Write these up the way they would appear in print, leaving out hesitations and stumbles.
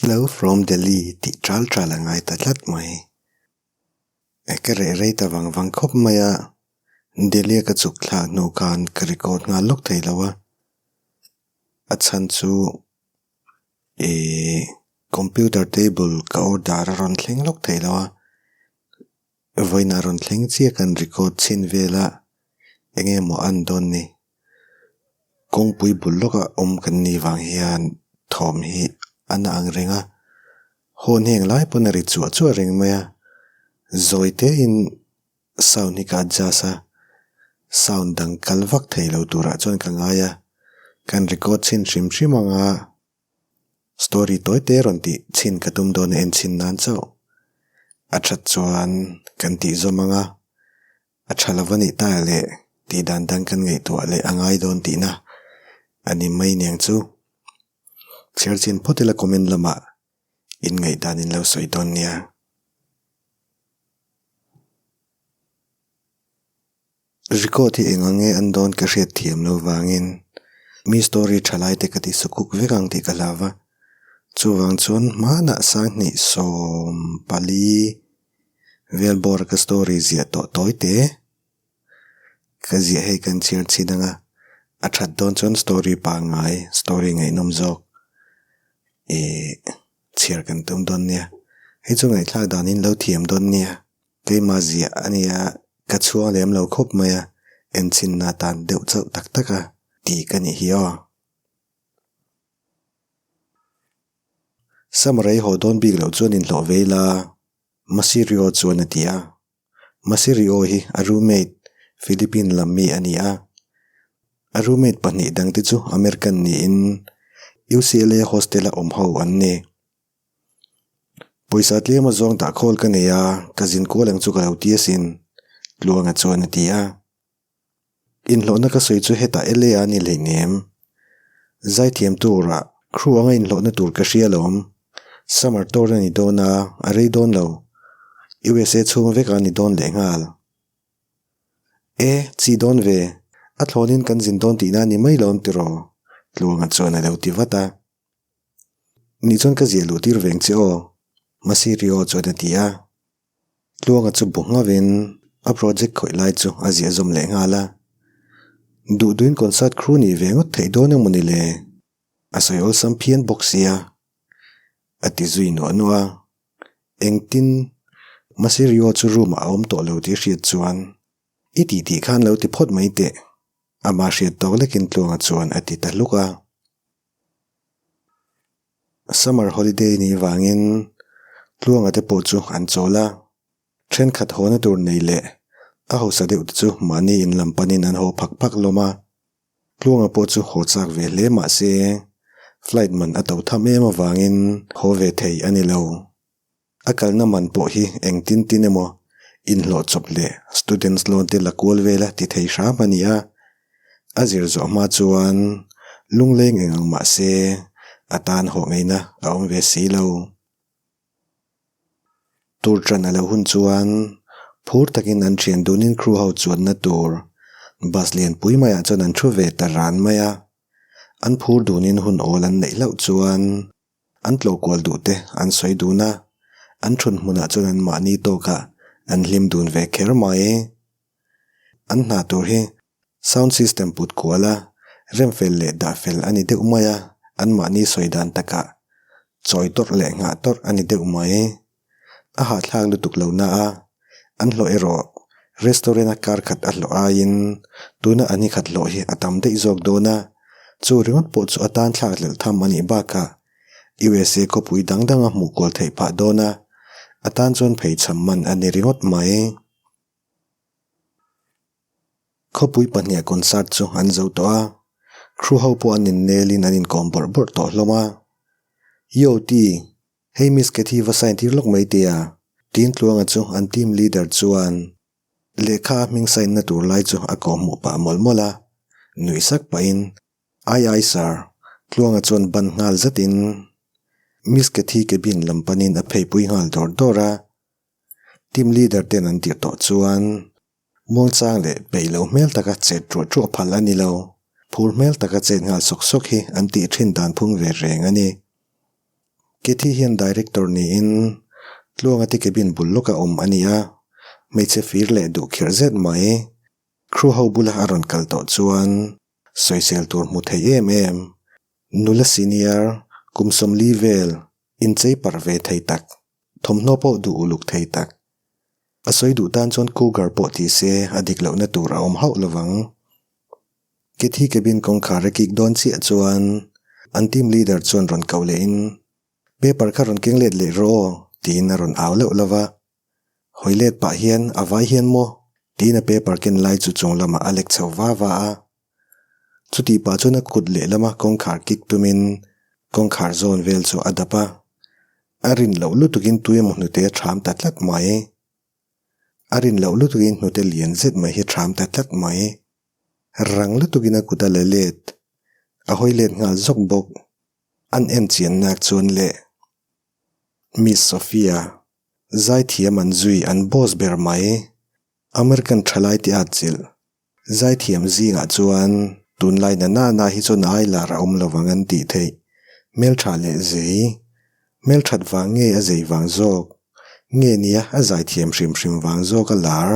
Hello from Delhi tih ṭal ṭal a ngai ta tlat mai. Ka reh rei ta vang vang khawp mai a, Delhi a ka chuk thlak hnu khan ka record nghal lawk thei lo a. A chhan chu ihh computer table ka order a rawn thleng lawk thei lo a. Vawiinah rawn thleng chiah kan record chhin vel a, eng nge maw an dawn ni? Kawngpui bul lawkah awm kan nih vang hian thawm hi a na ang reng a, hawn heng lai pawn a ri chuah chuah reng mai a, zawi tein sound hi ka adjust a, sound dang kal vak thei lo turah chuan ka ngai a, kan record chhin hrim hrim ang a. Story tawi te rawn tih chhin ka tum dawn a en chhin nan chauh. A that chuan kan tih zawm ang a, a tha lo va nih ta leh tih dan dang kan ngaihtuah leh a ngai dawn tihna a ni mai niang chu. Chhiar chin phawt ila comment lamah in ngaihdan in lo sawi dawn nia. Record hi eng ang nge an dawn ka hriat thiam lo vangin mi story tha lai te ka ti sukuk vek ang tih ka hlau va, chuvang chuan hmanah 2014 vel bawra ka story ziah tawh tawi te ka ziah hei kan chhiar chhin ang a, a that dawn chuan story pangngai story ngaihnawm zawk ih chhiar kan tum dawn nia, hei chu ngaihthlak danin lo thiam dawn nia. Keimah ziah a nia, ka chhuang lem lo khawp mai a, enchinna tan deuh chauh tak tak a tih ka nih hi aw. Samurai haw dawn bik loh chuan inhlawh ve ila, Masirio chuan a ti a. Masirio hi a roommate, Philippine lam mi a ni a. A roommate pahnih dangte chu American niin UCLA hostel-a awm ho an ni. Pawisa tlem a zawng dah khawl ka nei a, ka zin kual ang chu ka lo ti asin, Tluanga chuan a ti a. Inhlawhna ka sawi chu hetah LA a ni hleinem. Zaithiam turah crew anga inhlawhna tur ka hria alawm. Summer tour a ni dawn a, a rei dawn lo. USA chhung vekah a ni dawn lehnghal. E, chi dawn ve. A thlawnin kan zin dawn tihna a ni mai lawm tiraw? Tluanga chuan a lo ti vat a. Nih chuan ka ziah luh tir veng che aw, Masirio chuan a ti a. Tluanga chu bu ngavin a project khawih lai chu a ziah zawm leh nghal a. Duh duhin concert crew nih ve ngawt theih dawn emaw ni le? A sawi awlsam phian bawk sia, a ti zui nuah nuah a. Engtin Masirio chu room ah a awm tawh lo tih hriat chuan i tih tih khan lo ti phawt mai teh, amah hriat tawk lekin Tluanga chuan a ti ta hluk a. Summer holiday ni vangin Tluanga te pawh chu an chawl a, thenkhat hawna tur nei leh a hausa deuh te chu mahni in lam panin an haw phak phak hlawm a. Tluanga pawh chu haw chak ve hle mah se flight man a to tham em avangin haw ve thei a ni lo. A kalna man pawh hi engtin tin emaw inhlawh chawp leh students loan te la kual vel a ti thei hram a ni a. A zir zawh hma chuan lungleng eng ang mah se a tan hawh ngeina a awm ve si lo. Tur ṭan a lo hun chuan phur takin an ṭhian dunin crew ho chuanna tur bus lianpui maiah chuan an ṭhu ve ta ran mai a. An phur dunin hun awl an neih hlauh chuan An tlawh kual duh te an sawi dun a, an thun hmunah chuan an mahni tawkah an hlim dun ve kher mai. An hna tur hi sound system put kual a, remfel leh dahfel a ni deuh mai a, an mahni sawi dan takah chawi tawrh leh nghah tawrh a ni deuh mai. A hahthlak lutuk lo na a, an hlawh erawh restaurant a kar khat a hlawh aiin tuna a ni khat hlawh hi a tam daih zawk dawn a, chu ringawt pawh chu a tan thlak hlelh tham a nih bakah USA khawpui dang dang a hmuh kual theih phah dawn a, a tan chuan pheichham man a ni ringawt mai. Khawpui pahniha concert chu an zo tawh a, crew ho pawh an innelin an inkawm bawrh bawrh tawh hlawm a. Yo ti! Hei Miss Cathy va sign tir lawk mai teh a, tiin Tluanga chu an team leader chuan lehkha a hming sign na tur lai chu a kawh hmuh pah mawlh mawlh a, nuih sak pahin Aye aye sir, Tluanga chuan ban nghal zatin Miss Cathy cabin lam panin a pheipui nghal dawr dawr a, team leader ten an tirh tawh chuan Muangchang leh peih loh hmel taka chet ruah ruah phal a ni lo, phur hmel taka chet nghal sawk sawk hi an tih thin dan phung ve reng a ni. Kathy hian director niin Tluanga te cabin bul lawka awm a ni a, hmeichhe fir leh duh khirh zet mai. Crew ho bula a rawn kal tawh chuan sawisel tur hmu thei em em. Nula senior kum 40 vel inchei parh ve thei tak, thawmhnaw pawh duh uluk thei tak. A sawi duh tan chuan cougar pawh ti se a dik lohna tur a awm hauh lovang. Kathy cabin kawngkhar a kik dawn chiah chuan an team leader chuan rawn koh lehin paper kha rawn keng let leh rawh aw tiin a rawn au leuh lova. Hawi let pah hian a vai hian maw tiin a paper ken lai chu chung lamah a lek chho va va a. Chutih pah chuan a kut lehlama kawngkhar kik tumin kawngkhar zawn vel chu a dap a. A rin loh lutukin tuiemaw hnute a ṭham ta tlat mai. A rin loh lutukin hnute lian zet mai hi ṭham ta tlat mai. Rang lutukin a kut a la let. A hawi let nghal zawk bawk. An en chian nak chuan le. Miss Sophia, zaithiam an zui an boss ber mai. American ṭhalai te a chilh. Zaithiam zingah chuan tunlai na nana hi chuan ai lar a awm lovang an tih theih. Hmeltha leh zei. Hmelthat vang nge a zei vang zawk? Nge nia a zaithiam hrim hrim vang zawk a lar?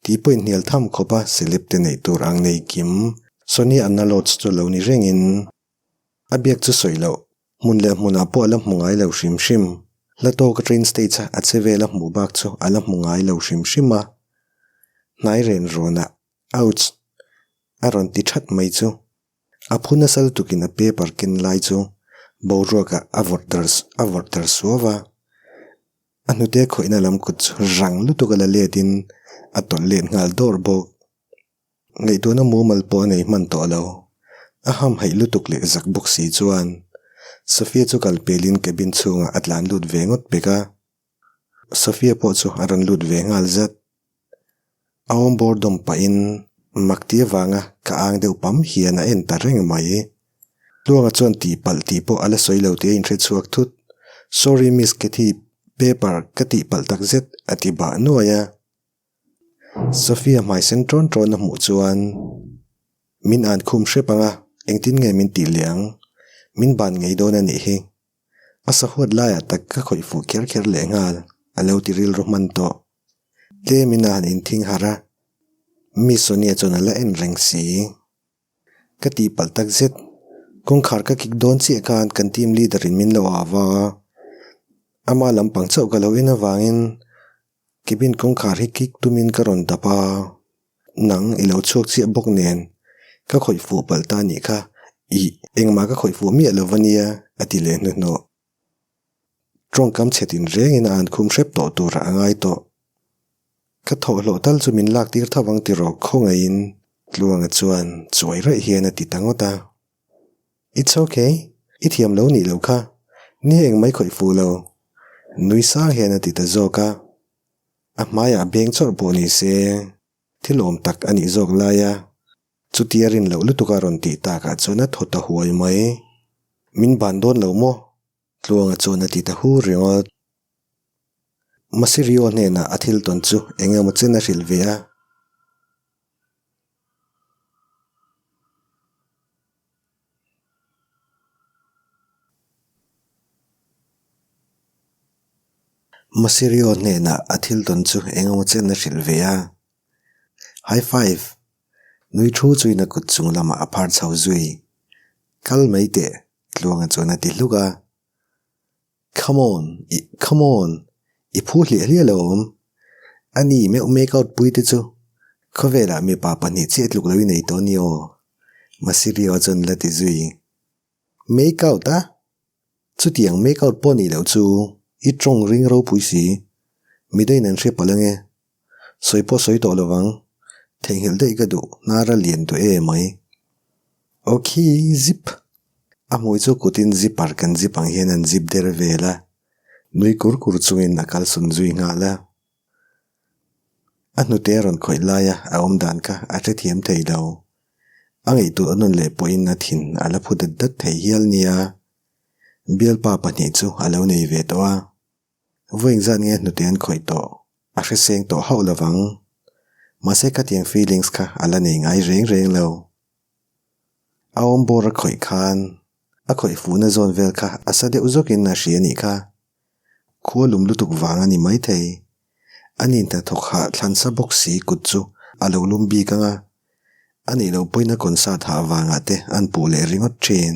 Tih pawhin hnial tham khawpa celeb te neih tur ang nei kim. Sonia Anna Lodge chu lo ni rengin a biak chu sawi loh. Hmun leh hmunah pawh a la hmu ngai lo hrim hrim. Hla tawka train stage a a che vel a hmuh bak chu a la hmu ngai lo hrim hrim a. Hnai ren rawnah, Ouch! a rawn ti that mai chu. A phu nasa lutukin a paper ken lai chu boruakah a vawrh dar a vawrh dar suau a. A hnute khawihna lam kut chu rang lutuk a la letin a tawlh let nghal dawr bawk. Ngaihtuahna mumal pawh a nei hman tawh lo. A hamhaih lutuk leh zak bawk si chuan Sophia chu kal pelin cabin chhungah a tlan lut ve ngawt pek a. Sophia pawh chu a rawn lut ve nghal zat. A awm bawr dawm pahin mak ti avanga ka ang deuh pam hian a en ta reng mai. Tluanga chuan tihpalh tih pawh a la sawi lo tih a inhre chhuak thut. Sorry Miss Kathy, paper ka tihpalh takzet a ti bah nuai a. Sophia hmai sen ṭawn ṭawn a hmuh chuan min an khum hrep ang a, engtin nge min tih leh ang? Min ban ngei dawn a nih hi. A sahuat laiah tak ka khawih fuh kher kher leh nghal, a lo ti rilru hman tawh. Tlemin a han inthing harh a, Miss Sonia chuan a la en reng si. Ka tihpalh tak zet. Kawngkhar ka kik dawn chiah khan kan team leader in min lo au a, ama lampang chauh ka lo en avangin cabin kawngkhar hi kik tumin ka rawn dap a, nang i lo chhuak chiah bawk nen ka khawih fuh palh ta nih kha, ih engmah ka khawih fuh miah lo va nia a ti leh hnuhnawh. Tawngkam chhe tin rengin a an khum hrep tawh turah a ngai tawh. Ka thawhhlawh tal chu min lak tir tho ang tiraw khawngaihin Tluanga chuan chuai raih hian a ti ta ngawt a. It's okay, i thiam lo nih loh kha, ni engmai khawih fuh lo. Nui sang hian a ti ta zawk a. A hmaiah beng chawrh pawh ni se, thil awm tak a nih zawk lai a. Chutia rin loh lutuk a rawn tih takah chuan a thaw ta huai mai. Min ban dawn lo maw? Tluanga chuan a ti ta hu ringawt. Masirio hnenah a thil tawn chu eng emaw chen a hrilh ve a. Masirio hnenah a thil tawn chu eng emaw chen a hrilh ve a. High five! Nui thu chuin a kut chung lamah a phar chho zui. Kal mai teh, Tluanga chuan a ti hluk a. Come on, ih come on, i phu hliah hliah lo awm. A ni meuh make out pui te chu khawvelah mipa pahnih chiah tluk lo i nei tawh a ni aw, Masirio chuan la ti zui. Make out a? Chutiang make out pawh nih loh chu i tawng ring ropui si. Midangin an hre palh ange. Sawi pawh sawi tawh lovang. Theihnghilh daih ka duh, hnar a lian duh e mai. Okay, zip. A hmui chu kutin zipper kan zip ang hian an zip der vel a. Nui kur kur chungin a kalsawn zui nghal a. A hnute a rawn khawih laia a awm dan kha a hrethiam thei lo. A ngaihtuah a nawn leh pawhin a thin a la phu dat dat thei hial nia. Bialpa pahnih chu a lo nei ve tawh a. Vawi engzat nge hnute an khawih tawh? A hreseng tawh hauh lovang. Mahse khatiang feelings kha a la nei ngai reng reng lo. A awm bawr a khawih khan. A khawih fuhna zawn vel kha a sa deuh zawkin a hria nih kha. Khua lum lutuk vang a ni maithei. A ni hnathawk hah thlan sa bawk si kut chu a lo lum bik ang a. A nih loh pawhin a concert hah vangah te an puh leh ringawt thin.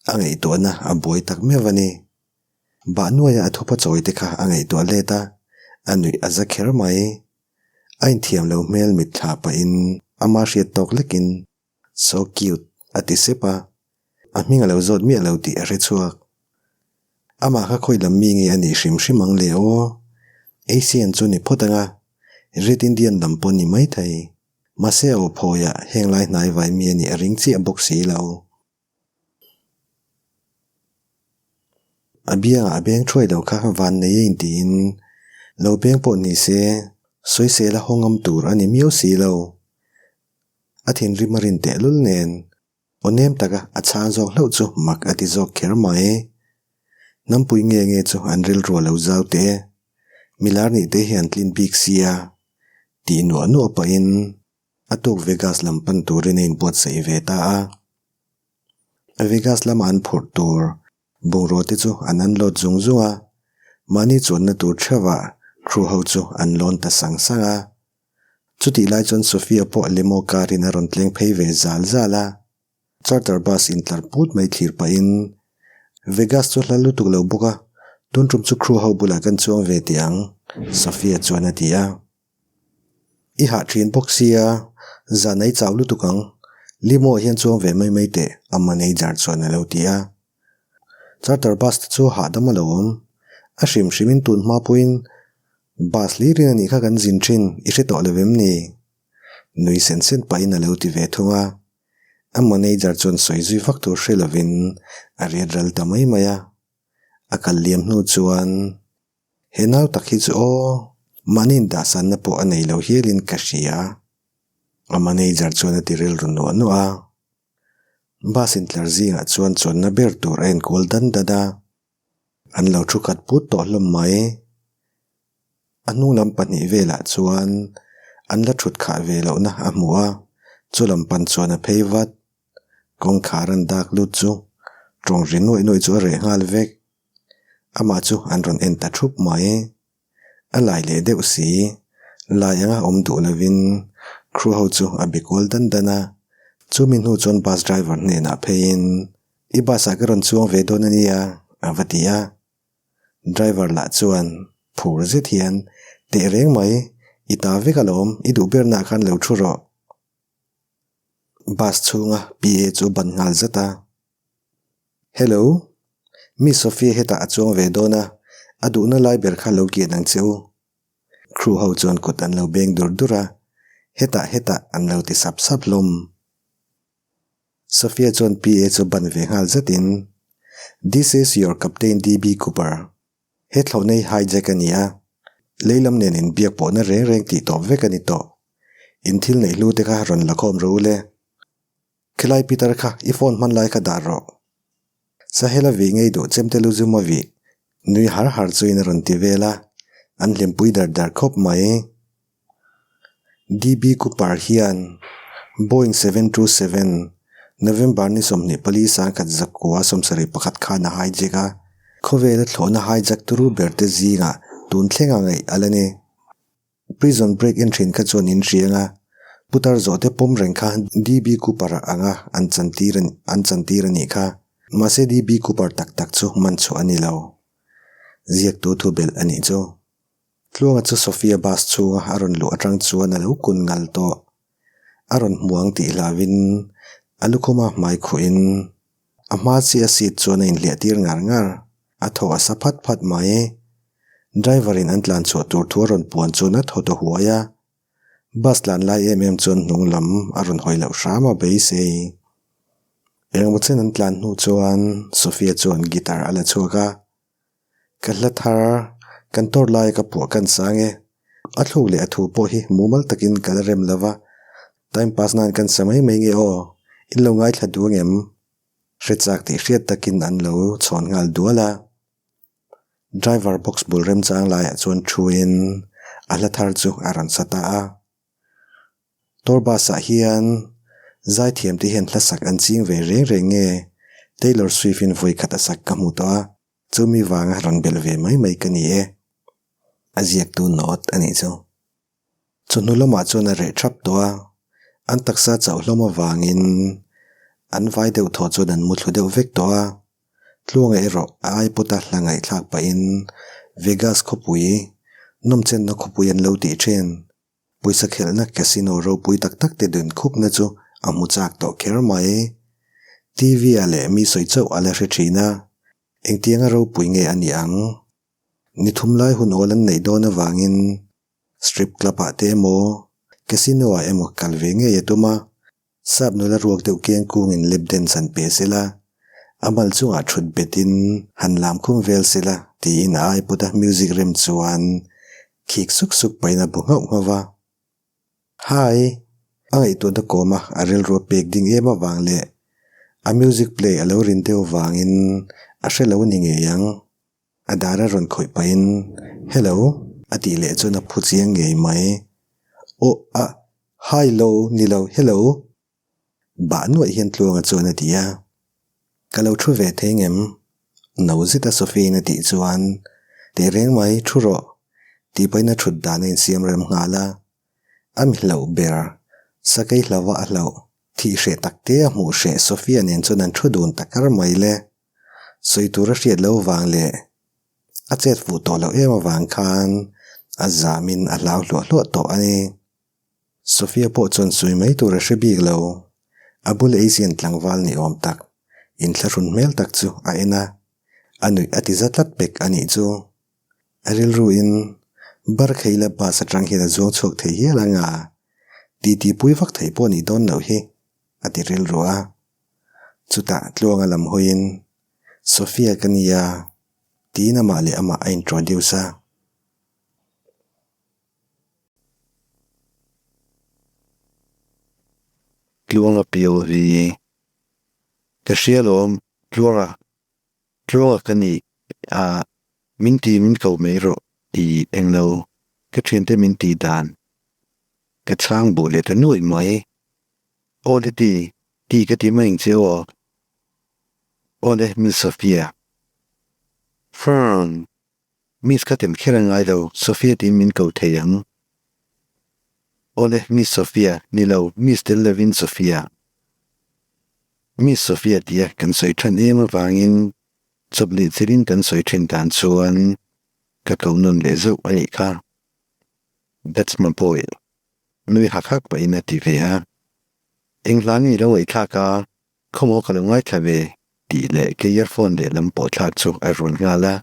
A ngaihtuahna a buai tak meuh a ni. Bah nuaia a thupa chawi te kha a ngaihtuah let a, a nuih a za kher mai. A inthiam lo hmel mit thlah pahin ama hriat tawk lekin So cute a ti sep a, a hming a lo zawt miah lo tih a hre chhuak. Amah kha khawi lam mi nge a nih hrim hrim ang le aw? Asian chu ni phawt ang a, Red Indian lam pawh ni maithei. Mahse a aw phawiah heng lai hnai vai mi a nih a ring chiah bawk si lo. A biangah a beng thuai lo kha van nei a intiin lo beng pawh ni se sawisel a haw ngam tur a ni miau si lo. A thinrim a rin tehlul nen aw nem taka a chhang zawk hlauh chu mak a ti zawk kher mai. Hnampui nge nge chu an rilru a lo zau teh e. Milar nih te hi an tlin bik sia tih nuah nuah pahin A tuk Vegas lam pan turin a inbuatsaih ve ta a. Vegas lama an phurh tur bungraw te chu an unload zung zung a, mahni chuanna tur theuhah crew ho chu an lawn ta sang sang a. Chutih lai chuan Sophia pawh limo car in a rawn tleng phei ve zal zal a. Charter bus intlar put mai thlir pahin Vegas chu hla lutuk lo bawk a, tun tum chu crew ho bulah kan chuang ve teh ang, Sophia chuan a ti a. I hah thin bawk sia, zan ei chau lutuk ang. Limo ah hian chuang ve mai mai teh, a manager chuan a lo ti a. Charter bus te chu hahdam a lo awm. A hrim hrimin tun hma pawhin bus hlirin a nih kha kan zin thin, i hre tawh lo em ni? Nui sen sen pahin a lo ti ve thung a. A manager chuan sawi zui vak tur hre lovin a riat ral ta mai mai a. A kal liam hnu chuan. He nau tak hi chu aw, mahni indahsanna pawh a nei lo hialin ka hria. A manager chuan a ti rilru nuah nuah a. Bus intlar zingah chuan chuanna ber tur a enkual dan dan a. An lo thu khat put tawh hlawm mai. A hnung lam pahnih velah chuan an la thut khah ve lohna a hmu a, chu lam pan chuan a phei vat. Kawngkhar an dak lut chu tawng ri nuaih nuaih chu a reh nghal vek. Amah chu an rawn en ta thup mai. A lai leh deuh si, lai anga awm duh lovin crew ho chu a be kual dan dan a. Chumi hnu chuan bus driver hnenah pheiin, I bus ah ka rawn chuang ve dawn a nia, a va ti a. Driver lah chuan phur zet hian, Teh reng mai, i ta vek alawm, i duh bernaah khan lo thu rawh. Bus chhunga PA chu ban nghal zat a. Hello. Miss Sophia hetah a chuang ve dawn a, a duhna lai ber kha lo kian ang che u. Crew ho chuan kut an lo beng dur dur a, hetah hetah an lo ti sap sap hlawm. Sophia chuan PA chu ban ve nghal zetin, This is your Captain DB Cooper. He thlawhna hi hijack a ni a, leilam nen inbiak pawhna reng reng tih tawp vek a ni tawh. In thil neih hlu te kha rawn la khawm rawh u le. Khilai Peter kha i phone hman lai kha dah rawh. Sahela vih ngei duh chemte lu zum a vih. Nui har har chuin a rawn ti vel a, an hlimpui dar dar khawp mai. DB Cooper hian Boeing 727 November ni 24 1941 khan a hijack a, khawvela thlawhna hijack turu ber te zingah tun thleng a ngaih a la ni. Prison break en thin kha chuan in hriang a, putar zawh te pawm reng kha DB Cooper anga an chantir an chantir a nih kha. Mahse DB Cooper tak tak chu man chhuah a ni lo. Ziaktu thu belh a nih chu. Tluanga chu Sophia bus chhunga a rawn luh atang chuan a lo kun ngal tawh. A rawn hmuang tih hlauhin a lukhuma hmai khuhin a hma chiah seat chuan a inhliah tir ngar ngar. A thaw a sa phat phat mai. Driver in an tlan chhuah tur thu a rawn puan chuan a thaw ta huai a. Bus tlan lai em em chuan hnung lam a rawn hawi loh hram a beisei. Engemaw chen an tlan hnu chuan Sophia chuan guitar a la chhuak a. Ka hla thar, kan tawr laia ka phuah kan sang e. A thluk leh a thu pawh hi mumal takin ka la rem lova. Time pass nan kan sa mai mai nge aw? In lo ngaithla duh angem? Hre chak tih hriat takin an lo chhawn nghal dual a. Driver box bul remchang laiah chuan thuin a hla thar chu a rawn sa ta a. Tour bus ah hian zaithiam te hian hlasak an ching ve reng reng nge? Taylor Swift-in vawi khat a sak ka hmu tawh a, chumi vanga rawn belh ve mai mai ka ni e. A ziaktu note a nih chu. Chawhnu lamah chuan a reh thap tawh a, an taksa chauh hlawm avangin an vai deuh thaw chuan an muthlu deuh vek tawh a. Tluanga erawh a iPod-a hla ngaihthlak pahin Vegas khawpui, nawmchenna khawpui an lo tih thin. Pawisa khelhna casino ropui tak tak te dun khupna chu a hmu chak tawh kher mai. TV-ah leh mi sawi chauh a la hre thin a, engtianga ropui nge a nih ang? Ni thum lai hun awl an neih dawn avangin strip club-ah te emaw, casino-ah emaw kal ve ngei a tum a, Sap nula ruak deuh keng kungin lap dance han pe sela, a mal chungah thut betin han lam khum vel sela tiin a iPod a music rem chuan khik suk suk pahin a bu nghauh nghauh va. Hi! A ngaihtuahna kawma a rilru a pek ding em avang leh a music play a lo rin deuh vangin a hre lo ni ngei ang. A dar a rawn khawih pahin, Hello, a tih leh chuan a phu chiang ngei mai. Aw, a, hi lo, ni lo, hello. Bah nuaih hian Tluanga chuan a ti a. Ka lo thu ve thei ngem? No zeta Sophie-in a tih chuan, Tehreng mai, thu rawh, tih pahin a thut dan a insiam rem nghal a. A mi hlauh ber, sakei hlauha a hlauh, thih hreh tak te a hmuh hreh Sophia nen chuan an thu dun ta kar mai le. Sawi tur a hriat lo vang leh a chet fuh tawh loh em avang khan a zamin a hlau hluah hluah tawh a ni. Sophia pawh chuan sawi mai tur a hre bik lo. A bul Asian tlangval ni awm tak, inthlahrun hmel tak chu a en a, a nuih a ti za tlat pek a nih chu. A rilruin Barkheila bus atang hian a zuang chhuak thei hial ang a, titi pui vak thei pawh nih dawn loh hi, a ti rilru a. Chutah Tluanga lam hawiin, Sophia ka nia, tiin amah leh amah a introduce a. Tluanga POV, Ka hria lawm, Tluanga. Tluanga ka ni a, min ti min ko mai rawh i englo, ka thiante min tih dan ka chhang buh leh ta nuaih mai. Aw le ti, ti ka ti mai ang che aw. Aw le Miss Sophia. Fern, Miss ka tem kher a ngai lo, Sophia tiin min ko thei ang. Aw le Miss Sophia, ni lo, Miss tel lovin Sophia. Miss Sophia tia kan sawi than em avangin chawp leh chilhin kan sawi thin dan chuan ka ko nawn leh zeuh a nih kha. That's my boy. Nui hak hak pahin a ti ve a. Eng hla nge i lo ngaihthlak a, khawmaw ka lo ngaithla ve tih leh ka earphone lehlam pawh thlak chu a rawn nghal a.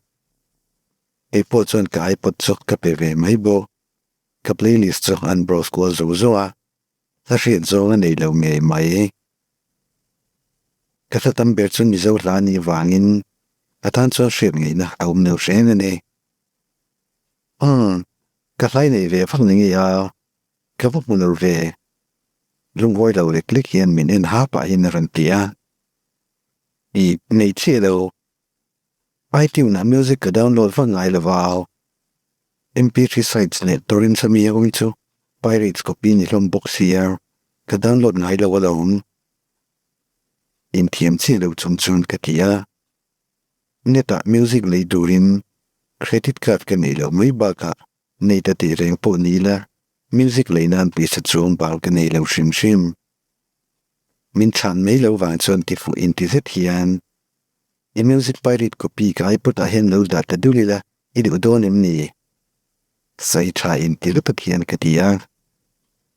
Kei pawh chuan ka iPod chu ka pe ve mai bawk. Ka playlist chu an browse kual zo zo a. Hla hriat zawng a nei lo ngei mai. Ka hla tam ber chu Mizo hla a nih vangin a tan chuan hriat ngeihna a awm lo hreng a ni. Umm, ka hlai nei ve vak ni ngei a, ka va hmu lo ve. Lungawi lo lek lek hian min en ha pahin a rawn ti a. I nei chiah lo. iTunes ah music ka download vak ngai lo va, MP3 sites leh torrents a mi a awm chu pirates copy ni hlawm bawk sia, ka download ngai lo alawm. Inthiam chiah lo chung chuan ka ti a. Net ah music lei turin credit card ka nei lo mai bakah nei ta tih reng pawh ni ila music lei nan pawisa chuang bal ka nei lo hrim hrim. Min chhan mai lo vang chuan tifuh inti zet hian I music pirate copy ka iPod ah hian lo dah ta dul ila i duh dawn em ni? Sawi tha in ti lutuk hian ka ti a.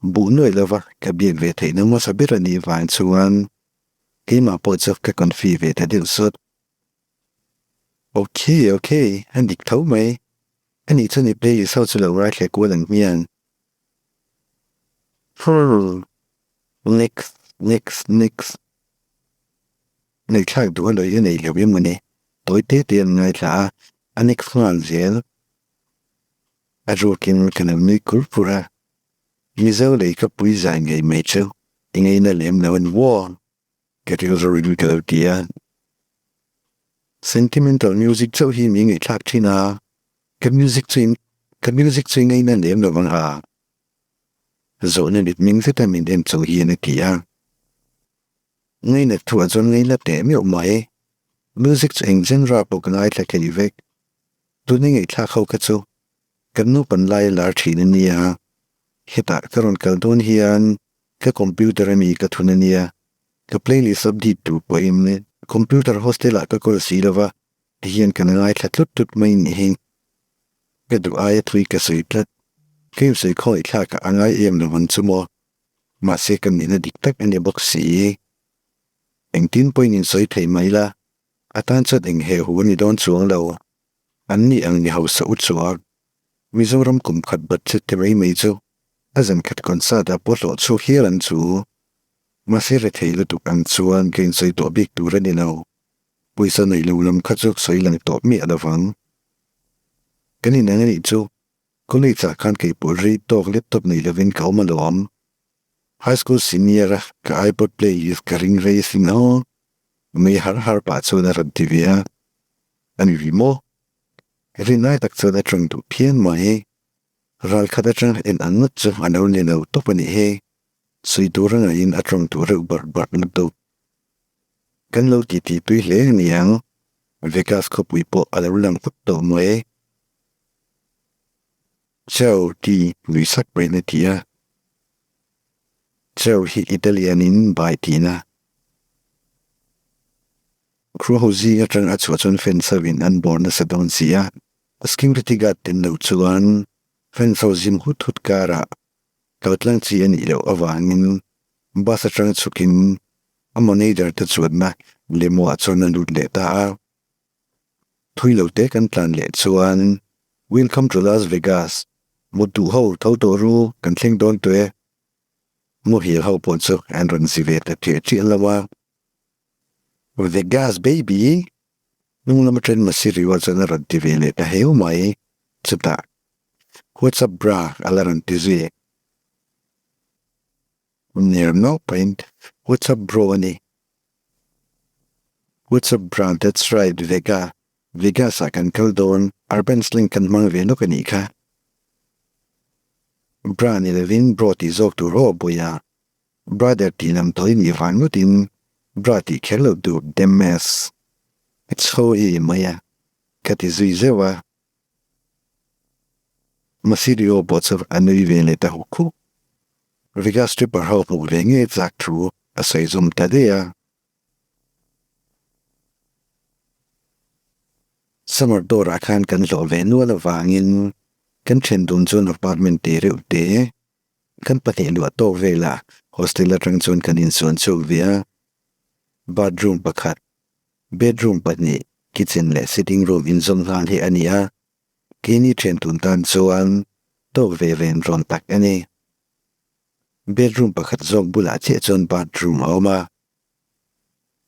Buh nuaih lova ka biak ve theihna hmasa ber a nih vang chuan keimah pawh chu ka confi ve ta deuh sawt. Ok, ok, a dik tho mai. Ani chuan i playlist ho chu lo ngaithla kual ang hmiang. Furr, next, next, next. Ngaihthlak duh a lawi a nei lo em mawni? Tawi te te an ngaithla a, a next nghal zel. A ruakin ka lo nui kur kur a, Mizo lei ka pui zai ngei mai chu i ngaina lem lo an waw! Ka rilru in ka lo ti a. Sentimental music chauh hi mi ngaihthlak thin a, ka music chu in ka music chu i ngaina lem lo ang a. Zawhna mit ming zeta min en chung hian a ti a. Ngainat thuah chuan ngaina teh meuh mai. Music chu eng genre pawh ka ngaithla thei vek. Tuna ngaihthlak ho kha chu kan nupan laia lar thin a nia. Hetah ka rawn kal dawn hian ka computer ami ka thun a nia. Ka playlist update tur pawhin computer hostel ah ka kawl si lova tihian kan ngaithla tlut tlut mai nih hi. Ka duh aia thui ka sawi tlat. Ka insawi khawngaihthlak ah a ngai em lo ang chu maw. Mahse ka nihna dik tak a ni bawk si. Engtin pawhin insawi thei mai la, a tan chuan eng he hu a ni dawn chuang lo. An ni ang ni hausa u chuak. Mizoram kum khat budget te mai mai chu a zan khat concert ah pawh hlawh chhuak hial ang chu. Mahse rethei lutuk ang chuan ka insawi tawh bik tur a ni lo. Pawisa nei lo lam kha chu sawi lang tawh miah lovang. Kan inang a nih chu College ah khan kei pawh rei tawk laptop nei lovin ka awm alawm. High school senior a ka iPod playlist ka ring rei asin aw. Nui har har pah chuan a rawn ti ve a. A ni ri maw? Rinai tak chuan a tawng duh phian mai. Ral khat atang en ang ngawt chu a lo ni lo tawp a nih hi. Sawi tur a ngaihin a tawng duh reuh barh barh lutuk. Kan lo titi tui hle a ni ang. Vegas khawpui pawh a lo lang vut tawh mai. Ciao ti nui sak pawhin a ti a. Ciao hi Italian in bai tihna. Khua ho zing atang a chhuah chuan fence ho in an bawr nasa dawn si a. Security guard ten lo chuan fence ho zim hut hut karah kal tlang chi a nih loh avangin bus atang chhukin a manager te chuanna limo ah chuan a lut leh ta a. Thui lo te kan tlan leh chuan Welcome to Las Vegas, mut duh ho tho tawh ru kan thleng dawn tawh e. Muhil ho pawh chu an rawn zi ve ta ṭiah ṭiah lo a. Vegas baby! Hnung lam aṭan Masiriwa chuan a rawn ti ve leh ta heu mai. Chutah, What's up bra? a la rawn ti zui. Ner nawk pahin, What's up bro a ni. What's up bra, that's right, Vega. Vegas ah kan kal dawn, Urban Sling kan hmang ve lawk a nih kha. Bra ni lovin bro tih zawk tur aw Buia. Brother tih lam tawh i nih vang ngawtin bra tih kher loh tur Demes. Chho i mai a, ka ti zui zeuh a. Masirio pawh chu a nui ve leh ta huk huk. Vegas stripper ho hmuh ve ngei chak thu a sawi zawm ta daih a. Summer dawrah khan kan hlawh ve nual avangin kan then dun chuan apartment te reuh te kan pahnih luah tawk velah hostel atang chuan kan insuan chhuak ve a. Bathroom pakhat Bedroom pahnih, kitchen leh sitting room inzawm nghal hi a ni a, keini thian tun tan chuan tawk ve ven rawn tak a ni. Bedroom pakhat zawk bulah chiah chuan bathroom a awm a,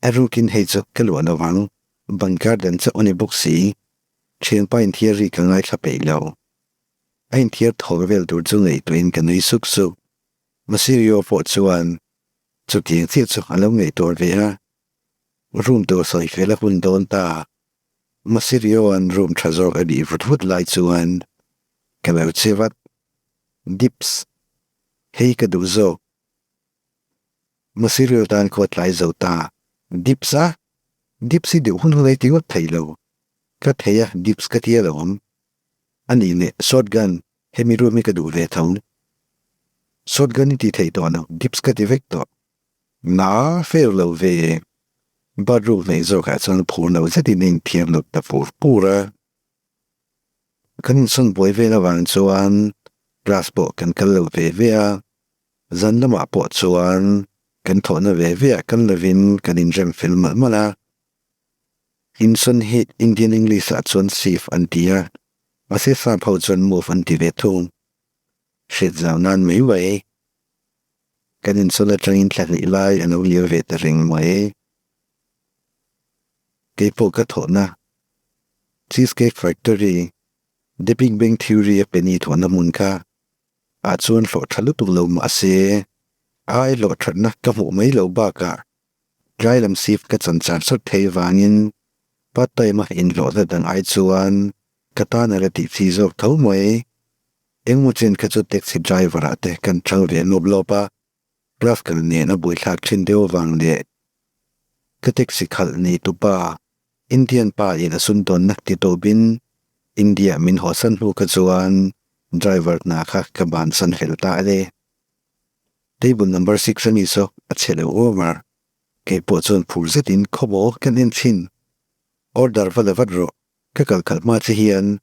a rukin hei chu ka luah lo ang, ban garden chauh a ni bawk si, thianpa inthiar ri ka ngaithla peih lo. A inthiar thawl vel tur chu ngaihtuahin ka nui suk suk. Masirio pawh chuan chutiang chiah chu a lo ngaihtuah ve a. Room tur sawi fel a hun dawn ta. Masirioan room tha zawk a bih vut vut lai chuan ka lo che vat. Dips. Hei ka duh zawk. Masirio tan khua tlai zo ta. Dips a? Dips hi deuh hun hun ei ti ngawt thei lo. Ka thei a, dips ka tia lo awm. A nih leh shotgun, hemi room hi ka duh ve tho. Shotgun i ti thei tawh lo, dips ka ti vek tawh. Na fair lo ve. Bathroom hnaih zawkah chuan phur lo zetin a inthiar lut ta pur pur a. Kan insawn buai vel avang chuan class pawh kan kal lo ve ve a, zan lamah pawh chuan kan thawhna ve ve ah kal lovin kan inrem fel malh malh a. Insawn hi Indian English ah chuan shift an ti a, mahse sap ho chuan move an ti ve thung. Hriat zau nan mai mai. Kan insawn atangin thla hnih lai a lo liam ve ta reng mai. Keipawh ka thawhna Cheesecake Factory, The Big Bang Theory a Penny thawhna hmun kha ah chuan hlawh tha lutuk lo mahse ai hlawh thatna ka hmuh mai loh bakah tlai lam shift ka chan char char thei vangin part time a inhlawhna dang ai chuan ka tan a la tih chi zawk tho mai. Engmaw chen kha chu taxi driver ah te kan chang ve lawp lawp a, class kal nen a buaithlak thin deuh avang leh. Ka taxi khalh nei tupa Indian pa in a sumdawnna ti tawpin India min hawsan hnu kha chuan driver hna kha ka bansan fel ta a ni. Table number six a ni saw a chhe lo over. Kei pawh chuan phur zetin khawbaw kan en thin. Order va la vat rawh, ka kal khalh hma che hian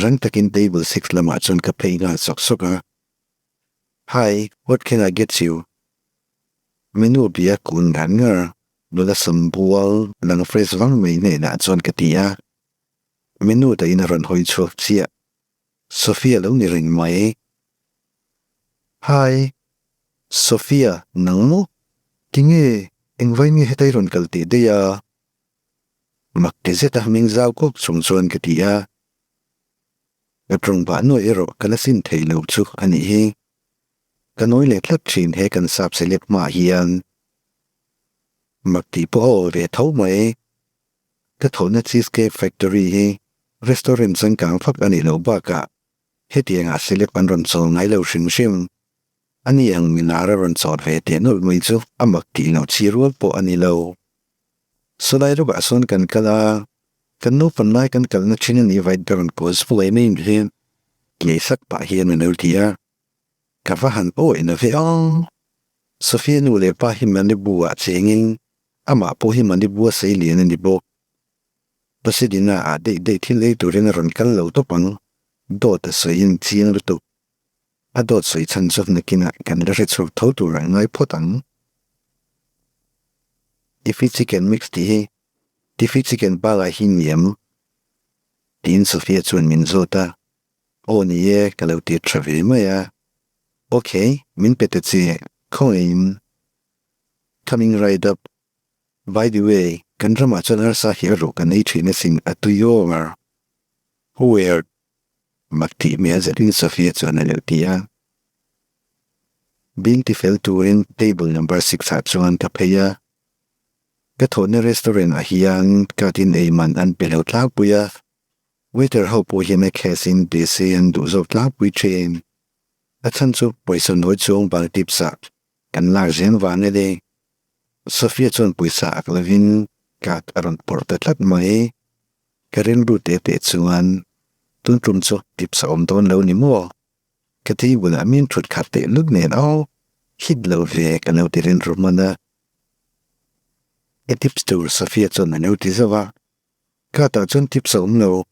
rang takin table six lamah chuan ka phei nghal sawk sawk a. Hi, what can I get you? Menu bia kun ngar ngar, nula sam bual lang fresh vang mai hnenah chuan ka ti a. Menu dahin a rawn hawi chhuak chiah. Sophia lo ni reng mai. Hi, Sophia, nang maw? Tinge, engvai nge hetai rawn kal teh daih a? Mak ti zeta hming zau kawk chung chuan ka ti a. Ka tawng bah nuaih erawh ka la sin thei lo chu a nih hi. Ka nawi leh tlat thin he kan sap celeb hmaah hian. Mak tih pawh a awl ve tho mai. Ka thawhna cheese cake factory hi restaurant changkang fak a nih loh bakah hetiangah celeb an rawn chawl ngai lo hrim hrim. A ni ang minar a rawn chawl ve teh nawlh mai chu a mak tih loh chi rual pawh a ni lo. Sawlai rawkah sawn kan kal a, kan naupan lai kan kalna thin a nih vait ber an kawl zuk leh mai hi tlei sak pah hian a lo ti a, ka va han awih na ve ang. Sophia nu leh pa hi Malibu ah chengin amah pawh hi Malibu a sei lian a ni bawk. Pasadena ah daih daih thil ei turin a rawn kal lo tawp ang, dawt a sawiin chiang lutuk. A dawt sawi chhan chu nakinah kan la hre chhuak tho tur a ngai phawt ang. Tiffy Chicken Mix tih hi Tiffy Chicken Parlour hi ni em? Tiin Sophia chuan min zawt a. Aw ni e, ka lo tir tha ve mai a. Ok, min pe ta che, khawngaihin. Coming right up. By the way, kan ramah chuan arsa hi a ruh kan ei thin asin a tui over. Weird. Mak tih hmel zetin Sophia chuan a lo ti a. Bill tifel turin table number six ah chuan ka phei a. Ka thawhna restaurant ah hian card in ei man an pe lo tlangpui a. Waiter ho pawh hian a cash in pe se an duh zawk tlangpui thin. A chhan chu pawisa nawi chuang bang tips ah kan lak zel vang a ni. Sophia chuan pawisa ak lovin card a rawn pawrh ta tlat mai. Ka rilru teh teh chuan tun tum chu tips a awm dawn lo ni maw? Ka table ah min thut khat teh lut nen aw, hit lo ve ka lo ti rilru hman a. Ka tips tur Sophia chuan a lo ti zauh a. Ka tah chuan tips a awm lo,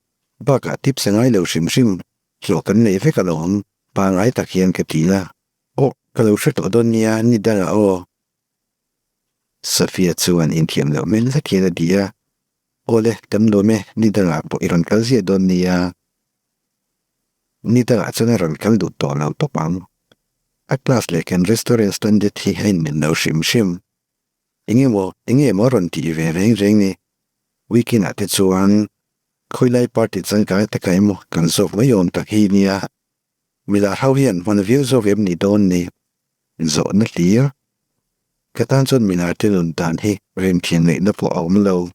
bakah tips a ngai lo hrim hrim, hlawh kan nei vek alawm, pangngai tak hian ka ti a. Aw, ka lo hre tawh dawn nia, ni dangah aw. Sophia chuan inthiam loh hmel zet hian a ti a. Awle, kan nuam e, ni dangah pawh i rawn kal ziah dawn nia. Ni dangah chuan a rawn kal duh tawh lo tawp ang. A class leh kan restaurant standard hi a inmil lo hrim hrim. Eng emaw, eng emaw a rawn tih ve reng reng ni. Weekend ah te chuan khawilai party changkai taka emaw kan zawk mai awm tak hi nia. Milar ho hian hman viau zawk em ni dawn ni? Zawhna hlir. Ka tan chuan milar te nun dan hi remthian ngaihna pawh a awm lo.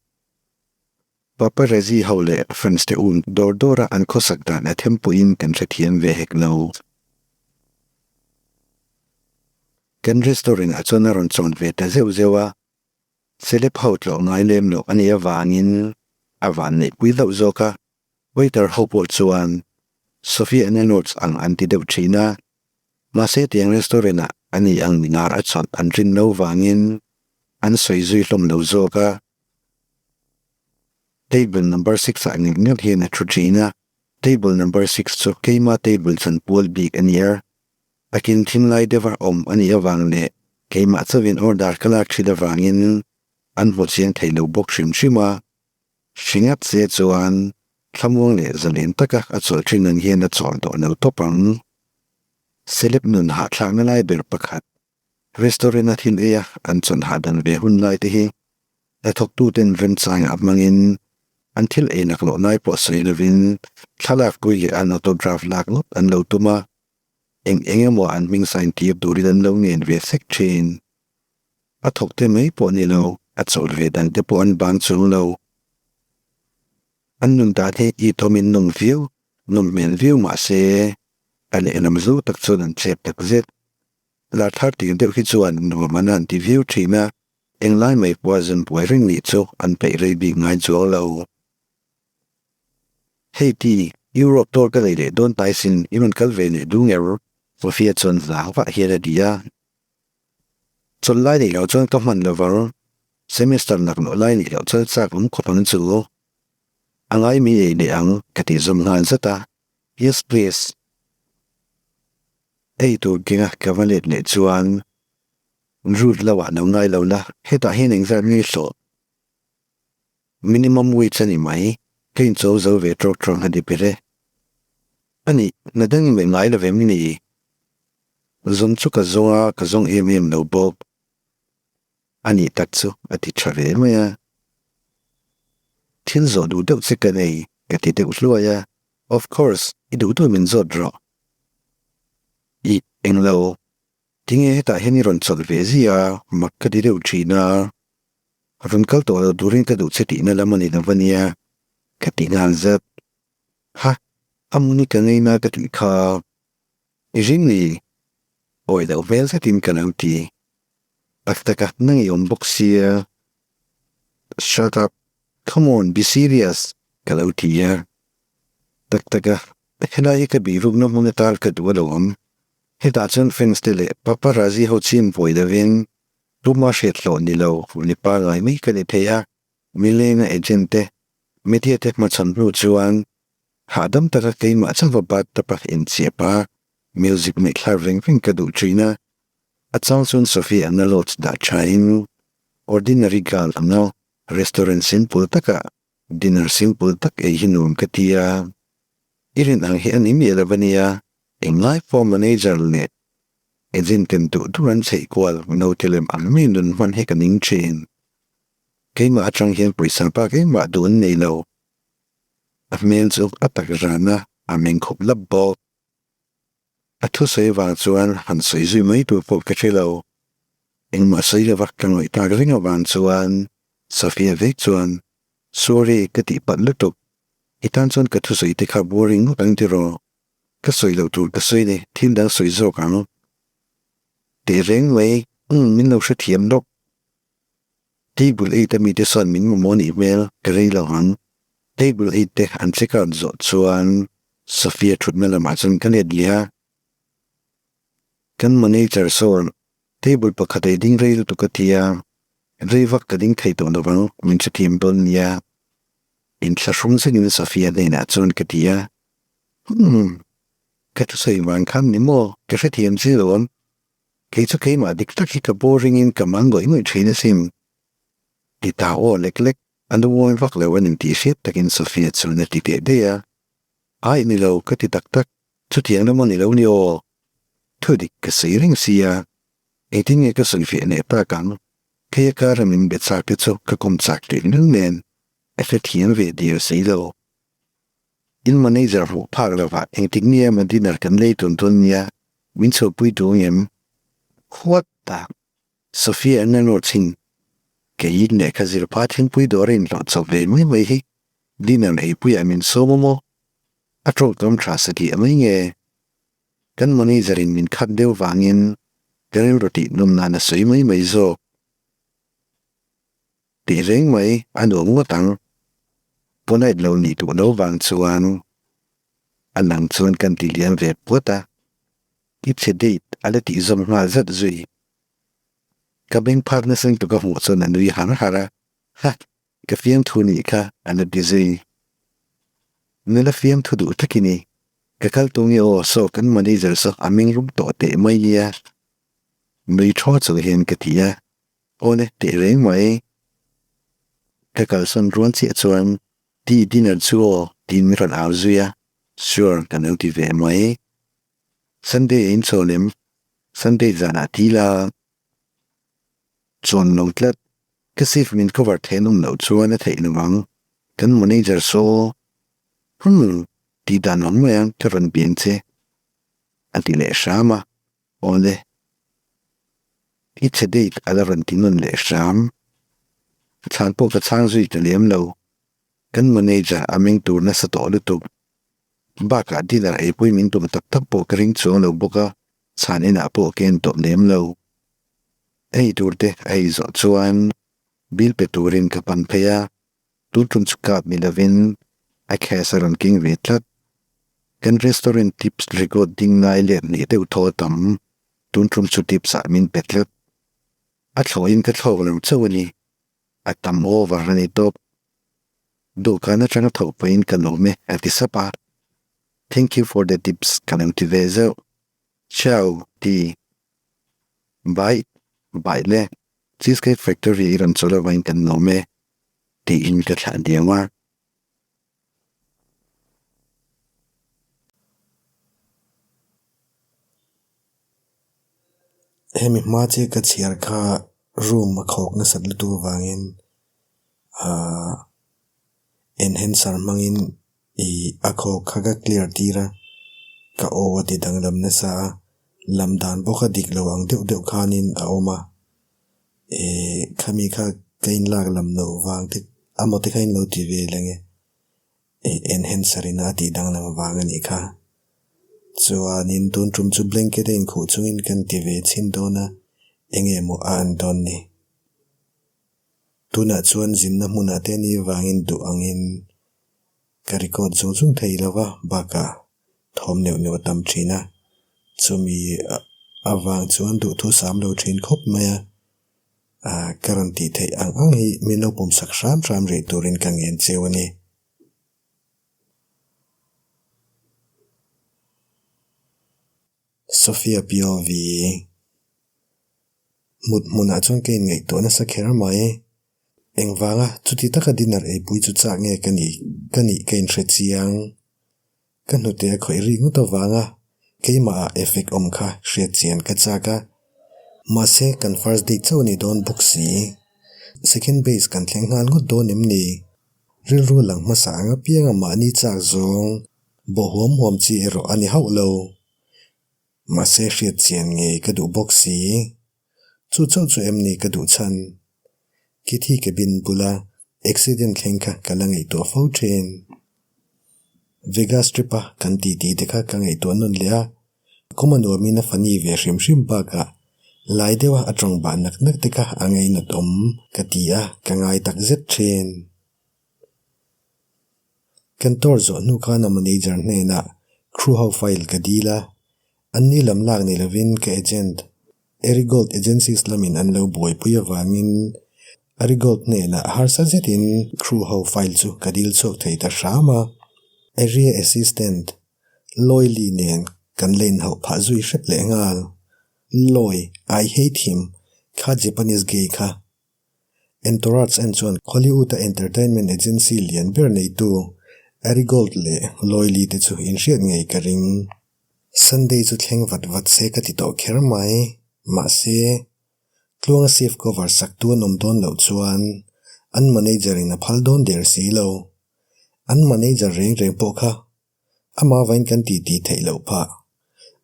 Paparazzi ho leh fans te um dawr dawra an khawsak dan a them pawhin kan hrethiam ve hek lo. Kan restaurant ah chuan a rawn chawn ve ta zeuh zeuh a, celeb ho tlawh ngai lem loh a nih avangin a vanneihpui hlauh zawk a. Waiter ho pawh chuan Sophia and Notes ang an ti deuh thin a, mahse tiang restaurant ah a ni ang mingar a chawlh an rin lo vangin an sawi zui hlawm lo zawk a. Table number six ah ngek ngek hian a thu thin a, table number six chu keima table chan pual bik a nia. A kin thim lai deuha awm a nih avang leh keimah chauhin order ka lak thin avangin an hmu chiang thei lo bawk hrim hrim a. Hringat che chuan thlamuang leh zalen taka a chawlh thin ang hian a chawl tawh lo tawp ang. Celeb nun hahthlakna lai ber pakhat, restaurant-a thil eia an chawn hahdam ve hun lai te hi hnathawktuten remchangah hmangin an thil ei laklawh lai pawh sawi lovin thlalakpui leh an autograph lak ngawt an lo tum a, eng eng emaw an hming sign tir turin an lo ngen ve sek thin. A thawk te mai pawh ni lo, a chawlh ve dan te pawh an bang chung lo. An nun dan hi i thawmin nawm viau, nawm hmel viau mah se, a lehlam zo tak chuan an chep tak zet. Lar thar tir deuh hi chuan nuam an han ti viau thin a. Englai mai pawha zun buai reng nih chu an peih rei bik ngai chuang lo. Hei ti, Europe tour ka nei leh dawn tai sin, i rawn kal ve leh duh nger? Sofia chuan zang vah hian a ti a. Chawlh lai neih loh chuan ka hman lo vang, semester laklawh lai nih loh chuan chak awm khawp ang chu. A ngai mi ei leh ang ka tih zawm nghal zat a, Yes please. Ei tur kenga ka va let leh chuan Route lo ah lo ngai lo la, hetah hian engzat nge hlawh? Minimum wage a ni mai, ka inchaw zo ve tawk tawk a ti ber e. A nih, na dang in ngai lo em ni? Zawn chu ka zawng a, ka zawng em em lo bawk. A nih tak chu a ti tha ve mai a. Thil zawh duh deuh che ka nei, ka ti deuh hluai a. Of course, i duh duh min zawt rawh. Ih, englo. Tinge hetah hian i rawn chawlh ve zia a, mak ka ti deuh thin a. Rawn kal tawh lo turin ka duh che tihna lam a ni lo va nia, ka ti nghal zat. Ha, a muni ka ngei na ka tih kha. I ring ni? Awi loh hmel zetin ka lo ti. Tak taka na ngeiawm bawk sia. Shut up, come on, be serious, ka lo ti a. Tak taka, helai hi ka bihrukna hmun atan ka duh alawm. Hetah chuan fans te leh paparazzi ho chim buai lovin tuma hriat hlawh ni lo ni pangai mai ka ni thei a, milenga agent te, media te hmachhawn hnu chuan hahdam taka keimah chauha bathtub a inchiap a, music ngaihthlak veng veng ka duh thin a. A chang chuan Sophie anga lodge dah thain ordinary girl anga restaurant simple takah Dinner simple tak ei hi nuam ka ti a, i rin ang hi a ni miah lo a nia, englai pawh manager leh agent ten duh duh an chheih kual note lem ang mai nun hman hi ka ning thin. Keimah atang hian pawisa bak engmah duh an nei lo. A hmel chu a tak ran a, a meng khup lap bawk. A thusawi vang chuan han sawi zui mai tur pawh ka hre lo. Engmah sawi lova ka ngawih tak reng avang chuan Sofia vek chuan, Sorry ka tih palh lutuk, i tan chuan ka thusawi te kha boring ngawt ang tiraw? Ka sawi loh tur ka sawi ni, thil dang sawi zawk ang. Teh reng mai, umm min lo hrethiam lawk. Table 8 a mite sawn min mamawh nih hmel ka rei lo ang. Table 8 te an check out zawh chuan Sophia thutna lamah chuan ka let leh a. Kan manager sawn table pakhat ei ding rei lutuk a ti a, rei vak ka ding thei tawh lovang min hrethiam dawn nia. Inthlahrung zetin Sophia hnenah chuan ka ti a, Humm, ka thusawi vang khan ni maw ka hrethiam che lo ang. Kei chu keimah dik tak hi ka boring in ka mang ngawih ngawih thin asin. Ti ta aw lek lek, a nu ngawi vak lo a nin tih hriat takin Sophia chuan a ti teh daih a. Aih ni lo, ka ti tak tak, chutiang lam a ni lo ni aw. Thu dik ka sawi reng sia, engtin nge ka sawi fiah leh tak ang? Kei a kara min be chak te chu ka kawm chak teh lul nen, a hrethiam ve dir si lo. In manager hmuh phak lovah engtik nge emaw dinner kan lei tun tun nia, min chhuahpui duh ang em? What the? Sophia an a thin. Kei in lehkha zir pha thingpui dawr a inhlawh chawp ve mai mai hi dinner eipuiah min sawm a maw? A tawngkam tha satliah mai nge? Kan manager in min khat deuh vangin ka rilru tih nawm nan a sawi mai mai zawk. Tih reng mai a nuam ngawt ang. Polite lo nih duh lo vang chuan a lang chuan kan ti liam ve puat a, i chhe date a la tih zawm nghal zat zui. Ka beng phak nasa lutuk a hmuh chuan a nui har har a, Ha! Ka fiamthu nih kha a la ti zui. Nula fiamthu duh tak i ni. Ka kal tu nge aw saw kan manager saw a meng rum tawh teh mai nia. Nui thaw chung hian ka ti a. Awle teh reng mai. Ka kalsawn rual chiah chuan tea dinner chu aw tiin min rawn au zui a, sure ka lo ti ve mai. Sunday a inchawl em? Sunday zanah ti la. Chuan lo tlat. Ka shift min cover theih an awm loh chuan a theih lo ang. Kan manager saw. Humm tih dan awm mai ang ka rawn bian che a ti leh hram a. Awle. I chhe date a la rawn ti nawn leh hram. Ka chhan pawh ka chhang zui ta lem lo. Kan manager a meng tur nasa tawh lutuk. Bakah dinner eipui min tum tak tak pawh ka ring chuang lo bawk a, chhan enah pawh ka en tawh lem lo. Ei tur te a ei zawh chuan bill pe turin ka pan phei a, tun tum chu card ni lovin a cash a rawn keng ve tlat. Kan restaurant tips record ding lai let nih deuh thaw a tam, tun tum chu tips ah min pe tlat. A thlawhin ka thlawk lo chauh a ni. A tam over a ni tawp. Dawhkan atanga tho pahin ka lawm e a ti sap a. Thank you for the tips ka lo ti ve zeuh. Ciao ti. Bye. Bye le. Cheesecake Factory i rawn chawl avangin kan lawm e tiin ka thlah diam a. Hemi hma che ka chhiar kha room a khawk nasat lutuk avangin ahh enhancer hmangin ih a khawk kha ka clear tir a, ka aw a ti danglam nasa a, lam dan bawk a dik lo ang deuh deuh khanin a awm a, eh khami kha ka inlak lam loh vang te amaw te kha in lo ti vel ang e. Enhancer in a tih danglam vang a nih kha. Chuanin tun tum chu blanket a inkhuh chungin kan ti ve chhin dawn a, eng emaw a an dawn ni. Tunah chuan zinna hmunah te ni vangin duh angin ka record zung zung thei lo va, bakah thawm neuh neuh a tam thin a, chumi avang chuan duhthu sam lo thin khawp mai a. Ka rawn tih theih ang ang hi min lo pawmsak hram hram rih turin ka ngen cheu a ni. Sophia POV Mut hmunah chuan ka inngaihtuah nasa kher mai. Engvanga chuti taka dinner eipui chu chak nge ka nih ka nih ka inhre chiang. Ka hnute a khawih rik ngawt avanga keimahah effect awm kha hriat chian ka chak a. Mahse, kan first date chauh a ni dawn bawk si. Second base kan thleng nghal ngawt dawn em ni? Rilru lang hmasa ang apianga mahni chak zawng bawh huam huam chi erawh a ni hauh lo. Mahse, hriat chian ngei ka duh bawk si. Chu chauh chu em ni ka duh chhan? Kitty cabin bula accident thleng kha ka la ngaihtuah fo thin. Vegas trip a kan ti tih te kha ka ngaihtuah nawn leh a, kawm a nuamin a funny ve hrim hrim bakah lai deuha a tawng bah nak nak te kha a ngainat awm ka ti a, ka ngai tak zet thin. Kan tour zawh hnu khan a manager hnenah crew ho file ka dil a, an ni lam lak ni lovin ka agent Erigold Agencies lamin an lo buaipui avangin Erigold hnenah harsa zetin crew ho file chu ka dil chhuak thei ta hram a, Area Assistant Loy Lee nen kan la inhauh phah zui hrep leh nghal. Loy, I hate him, kha Japanese gay kha. Entourage en chuan Hollywood-a entertainment agency lian ber neitu Ari Gold leh Loy Lee te chu inhriat ngei ka ring. Sunday chu thleng vat vat se ka ti tawh kher mai. Mahse, tluanga safe cover sak tu an awm dawn loh chuan an manager in a phal dawn der si lo. An manager reng reng pawh kha Amah vain kan ti tih theih loh phah.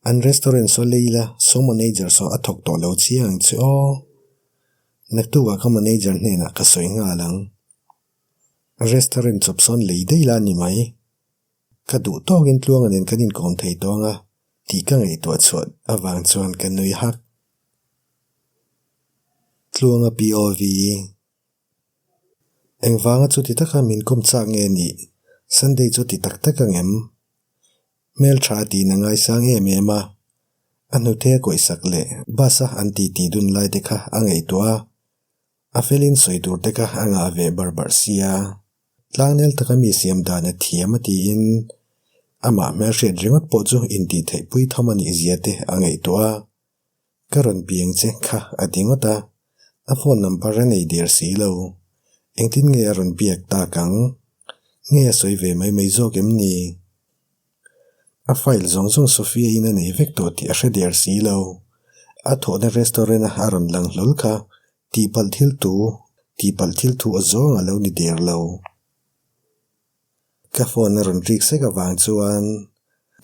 An restaurant saw lei ila, saw manager saw a thawk tawh lo chiang ang che aw. Naktukah ka manager hnenah ka sawi nghal ang. Restaurant chawp sawn lei daih la ni mai. Ka duh tawkin Tluanga nen kan inkawm thei tawh ang a tih ka ngaihtuah chhuah avang chuan ka nui hak. Tluanga POV. Engvanga chuti taka min kawm chak nge nih? Sunday chu ti tak tak ang em? Hmeltha a tiin a ngaisang em em a, a hnute a kawihsak leh bus a an titi dun lai te kha a ngaihtuah a, a felin sawi tur te kha a ngah ve bar bar sia. Tlangnel taka mi siam dan a thiam a tiin amah hmelhriat ringawt pawh chu intihtheihpui tham a nih zia te a ngaihtuah a. Ka rawn piang che kha a ti ngawt a, a phone number a nei der si lo. Engtin nge a rawn biak tak ang? Nge a sawi ve mai mai zawk em ni? A file zawng zawng Sophia in a nei vek tawh tih a hre der si lo. A thawhna restaurant a a rawn lang hlawl kha tihpalh thil tu tihpalh thil thu a zawng a lo ni der lo. Ka phone a rawn rik sek avang chuan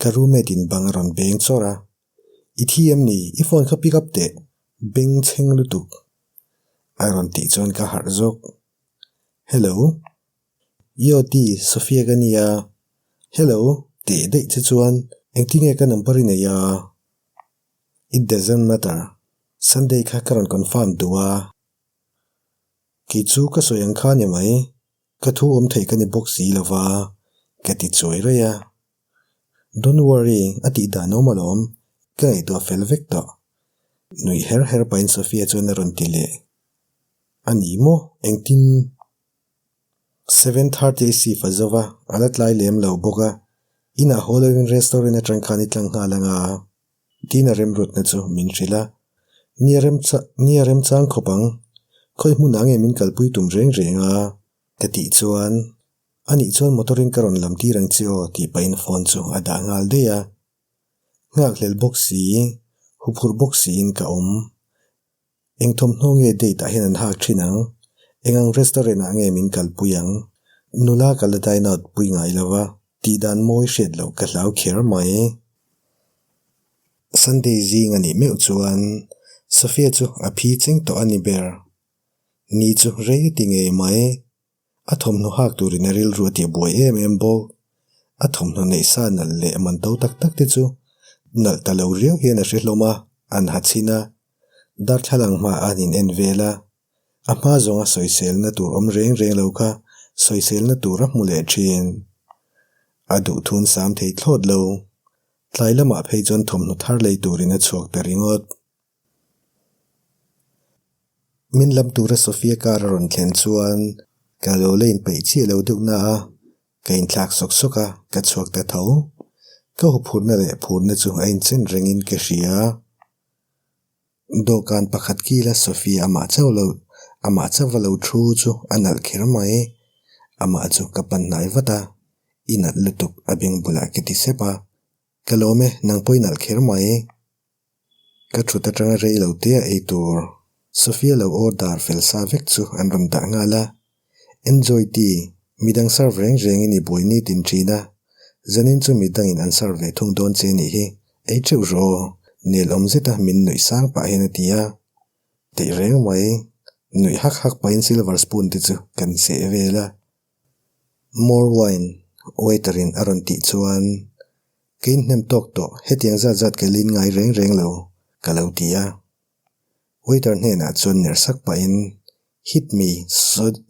ka roommate in bang a rawn beng chawrh a. I thi em ni? I phone kha pick up teh. Beng chheng lutuk. A rawn tih chuan ka harh zawk. Hello. Yo ti, Sophia ka nia. Hello, teh daih che chuan engtin nge ka number i nei a? It doesn't matter. Sunday kha ka rawn confirm duh a. Kei chu ka sawi ang kha ni mai, ka thu awm thei ka ni bawk si lo va, ka ti chuai raih a. Don't worry, a tih dan awm alawm, ka ngaihtuah fel vek tawh. Nuih her her pahin Sophia chuan a rawn ti leh. A ni maw? Engtin? 7:30 a sif a zo va, a la tlai lem lo bawk a. Inah haw lovin restaurant atang khan i tlang nghal ang a. Tiin a remrutna chu min hrilh a. Ni a rem ni a remchang khawp ang. Khawi hmunah nge min kalpui tum reng reng a? Ka tih chuan, Anih chuan motor in ka rawn lam tir ang che aw tih pahin phone chu a dah nghal daih a. Nghakhlel bawk si, huphurh bawk siin ka awm. Eng thawmhnaw nge date ah hian an hak thin ang? Eng ang restaurant ah nge min kalpui ang? Nula ka la dine out pui ngai lo va, tih dan mawi hriat loh ka hlau kher mai. Sunday zing a nih meuh chuan Sophia chu a phi cheng tawh a ni ber. Ni chu rei a ti ngei mai. A thawmhnaw hak turin a rilru a tih buai em em bawk. A thawmhnaw neih sa nalh leh man to tak tak te chu nalh ta lo riau hian a hre hlawm a, an ha chhin a. Darthlalang hmaah an in en vel a. A hma zawnga sawiselna tur awm reng reng lo kha sawiselna tur a hmu leh thin. A duhthun sam thei thlawt lo. Tlai lamah phei chuan thawmhnaw thar lei turin a chhuak ta ringawt. Min lam tura Sophia car a rawn thlen chuan ka lo la inpeih chiah lo deuh na a, ka inthlak sawk sawk a, ka chhuak ta tho. Ka huphurhna leh phurna chu a inchen rengin ka hria. Dawhkan pakhat kila Sophia amah chauh lo amah chauh va lo thu chu a nalh kher mai. Amah chu ka pan hnai vat a, i nalh lutuk a beng bulah ka ti sep a, Ka lawm e, nang pawh i nalh kher mai. Ka thut atanga rei lo te a ei tur. Sophia lo order fel sa vek chu an rawn dah nghal a. Enjoy tea, midang serve reng rengin i buai ni tin thin a. Zanin chu midangin an serve ve thung dawn che nih hi, ei teuh rawh aw, nel awm zeta min nuih sang pah hian a ti a. Tih reng mai, nuih hak hak pahin silver spoon te chu kan seh vel a. More wine, waiter in a rawn tih chuan ka inhnem tawk tawh, hetiang zat zat ka lin ngai reng reng lo, ka lo ti a. Waiter hnenah chuan ner sak pahin, Hit me,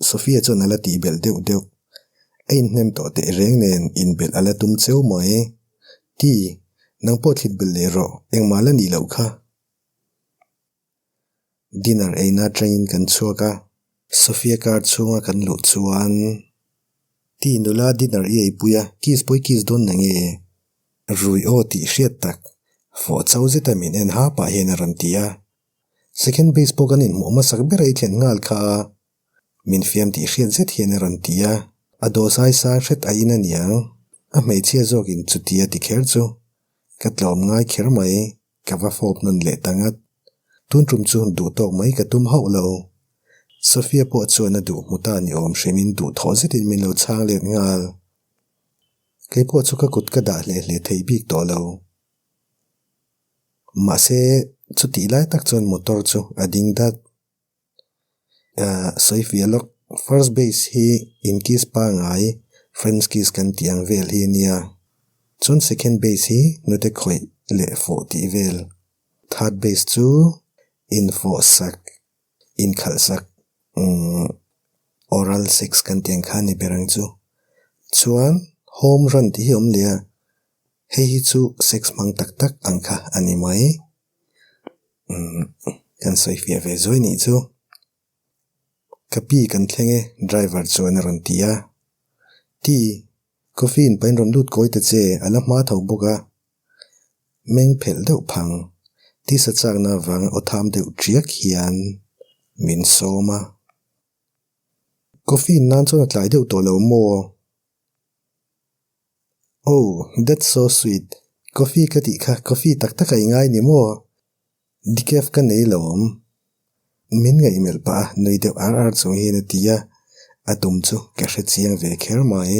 Sophia chuan a la tih belh deuh deuh. A inhnem tawh teh reng nen inbelh a la tum cheu mai. Ti, nang pawh thlit belh leh rawh, engmah la nih loh kha. Dinner eina atangin kan chhuak a, Sophia car chhunga kan luh chuan Ti nula dinner i eipui a, kiss pawh i kiss dawn na nge? Rui aw tih hriat tak, fawh chau zeta min en ha pah hian a rawn ti a. Second base pawh kan inhmuh hmasak ber a i thlen nghal kha a, min fiam tih hriat zet hian a rawn ti a. A dawhsai sang hret a in a niang, a hmeichhia zawkin chutia ti kher chu ka tlawm ngai kher mai. Ka va fawp nawn leh ta ngat. Tun tum chu duh tawk mai ka tum hauh lo. Sophia pawh chuan a duh hmu ta ni awm hrimin duh thawh zetin min lo chhang let nghal. Kei pawh chu ka kut ka dah hle hle thei bik tawh lo. Mahse, chutih lai tak chuan motor chu a ding dat. Sawi fiah lawk, first base hi in kiss pangai, French kiss kan tih ang vel hi a nia. Chuan second base hi hnute khawih leh fawh tih vel. Third base chu infawh sak, inkhalh sak, oral sex kan tih ang kha a ni ber ang chu. Chuan home run tih hi a awm leh a, hei hi chu sex hmang tak tak ang kha a ni mai. Kan sawi fiah ve zuai nih chu. Ka pi kan thleng e driver chuan a rawn ti a. Ti, coffee in pahin rawn lut kawi ta che a la hma tho bawk a. Meng phelh deuh phang, tisa chakna avanga aw tham deuh tiak hian min sawm a. Coffee in nan chuan a tlai deuh tawh lo maw? Oh, that's so sweet. Coffee ka tih kha coffee tak tak a i ngai ni maw? Decaf ka nei lo awm. Min ngaihmelh pah a, nui deuh ar ar chung hian a ti a, a tum chu ka hre chiang ve kher mai.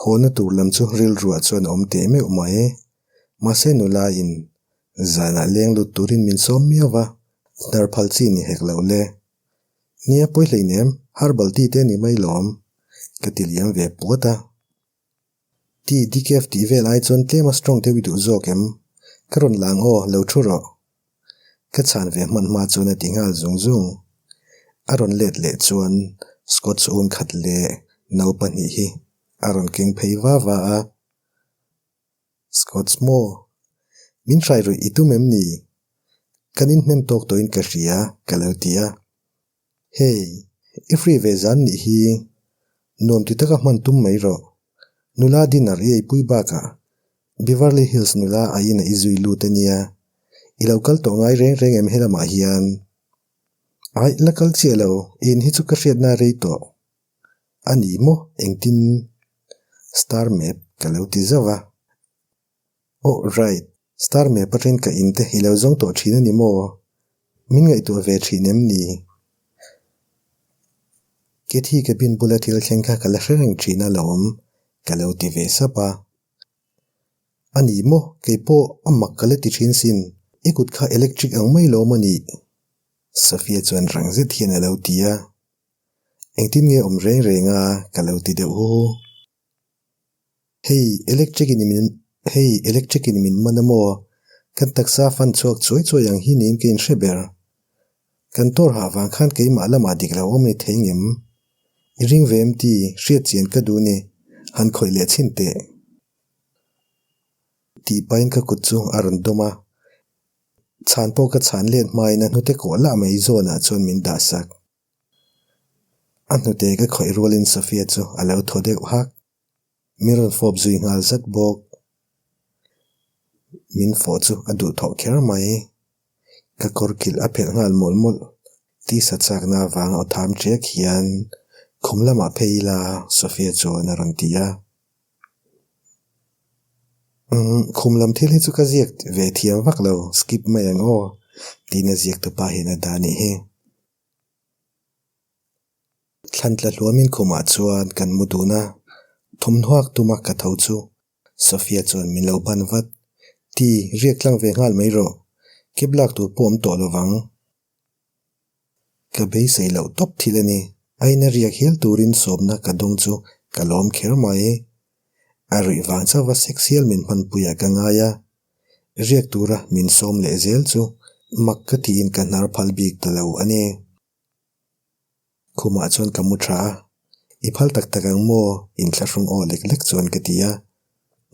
Hawna tur lam chu rilruah chuan a awm teh meuh mai. Mahse nula in zanah leng lut turin min sawm miau va, hnar phal chi ni hek lo le. Nia pawi hleinem, herbal tea te a ni mai lawm, ka ti liam ve puat a. Tea decaf tih vel ai chuan tlema strong deuh i duh zawk em? Ka rawn la ang aw, lo thu rawh. Ka chhan ve hman hma chuan a ti nghal zung zung. A rawn let leh chuan Scotch un khat leh no pahnih hi a rawn keng phei va va a. Scotch maw? Min hrai ruih i tum em ni? Kan inhnem tawk tawhin ka hria, ka lo ti a. Hey, i free ve zan nih hi. Nuam ti taka hman tum mai rawh. Nula dinner i eipui bakah Beverly Hills nula a inah i zui lut a nia. I lo kal tawh ngai reng reng em helamah hian? Aih, la kal chiah lo, i in hi chu ka hriatna a rei tawh. A ni maw? Engtin? Star map ka lo ti zauh a. Oh, right. Star map atangin ka in te i lo zawng tawh thin a ni maw? Min ngaihtuah ve thin em ni? Kathy cabin bula thil thleng kha ka la hre reng thin a lawm, ka lo ti ve sap a. A ni maw? Kei pawh a mak ka la ti thin sin. I kut kha electric ang mai lawm a nih? Sophia chuan rang zet hian a lo ti a. Engtin nge awm reng reng a? ka lo ti deuh hu hu. Hei electric in min hei electric in min man a maw? Kan taksa fan chhuak chuai chuai ang hi niin ka inhre ber. Kan tawr hah vang khan keimah lamah dik lo awm ni thei ngem? I ring ve em ti hriat chian ka duh ni, han khawih leh chhin teh. Tih pahin ka kut chu a rawn dawm a. Chhan pawh ka chhan let hmain a hnute kawh lah mai zawnah chuan min dah sak. A hnute ka khawih rualin Sophia chu a lo thaw deuh hak. Min rawn fawp zui nghal zat bawk. Min fawh chu a duh thawh kher mai. Ka kawr kilh a phelh nghal mawlh mawlh. Tisa chakna avanga aw tham ṭiak hian khum lamah phei ila Sophia chuan a rawn ti a. Umm, khum lam thil hi chu ka ziak ve thiam vak lo, skip mai ang aw, tiin a ziak tupa hian a dah nih hi. Thlan tla hluamin khumah chuan kan mu dun a, thawmhnuak tuma ka tho chu Sophia chuan min lo ban vat. Ti, riak tlang ve nghal mai rawh, kep lak tur pawh awm tawh lovang. Ka beisei loh tawp thil a ni, a ina riak hial turin sawmna ka dawng chu ka lawm kher mai. A ruih vang chauha sex hial min hmanpuiah ka ngai a, riak tura min sawm leh zel chu mak ka tiin ka hnar phal bik ta lo a ni. Khumah chuan ka mu tha a, I phal tak tak ang maw? Inthlahrung aw lek lek chuan ka ti a.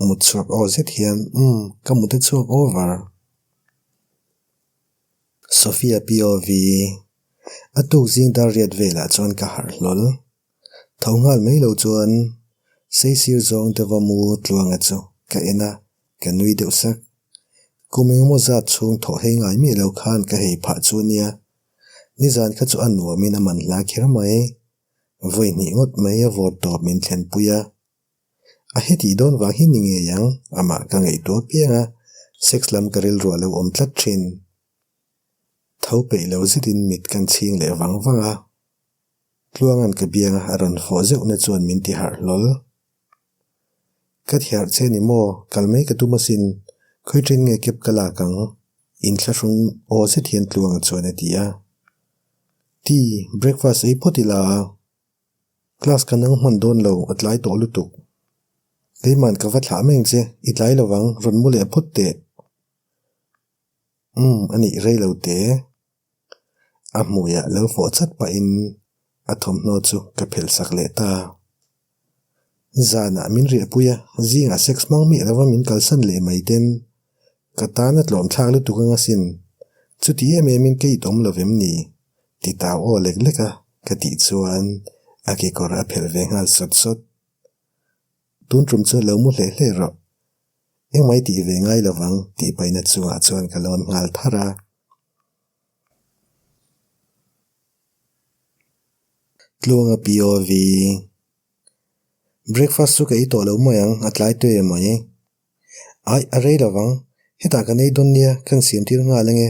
Mut chhuak aw zet hian, Umm, ka mut a chhuak over. Sophia POV, A tuk zing dar riat velah chuan ka harh hlawl. Tho nghal mai lo chuan Seisir zawng deuha mu tluanga chu ka en a, ka nui deuh sak. Kum engemaw zat chhung thawh hei ngai miah lo khan ka hei phah chu ania. Nizan kha chu a nuamin a man hla kher mai. Vawi hnih ngawt mai a vawt tawp min thlenpui a. A hetih dawn vang hi ni ngei ang, amah ka ngaihtuah piang a, sex lam ka rilru a lo awm tlat thin. Tho peih lo zetin mit kan chhing leh vang vang a. Tluanga'n ka bianga a rawn fawh zeuhna chuan min ti harh hlawl. Ka ti harh che ni maw, kal mai ka tum asin, khawi ṭin nge kep ka lak ang? Inthlahrung aw zet hian Tluanga chuan a ti a. Ti, breakfast ei phawt ila a. Class ka nang hman dawn lo, a tlai tawh lutuk. Keiman ka va thlah meng che, i tlai lovang, rawn mu leh phawt teh. Umm, a nih rei lo te. A hmuiah lo fawh chat pahin a thawmhnaw chu ka phelh sak leh ta. Zanah min riahpui a, zingah sex hmang miah lova min kalsan leh mai ten ka tan a tlawm thlak lutuk anga sin. Chuti em emin ka it awm lo vem ni? Ti tau aw lek lek a ka tih chuan a kekawr a phelh ve nghal sawt sawt. Tun tum chu lo mu hleh hleh rawh. Engmah i tih ve ngai lovang tih paihna chungah chuan ka lawn nghal thar a. Tluanga POV Breakfast chu ka ei tawh lo mai ang, a tlai tawh em mai. Aih, a rei lovang, hetah kan ei dawn nia, kan siam tir nghal ange.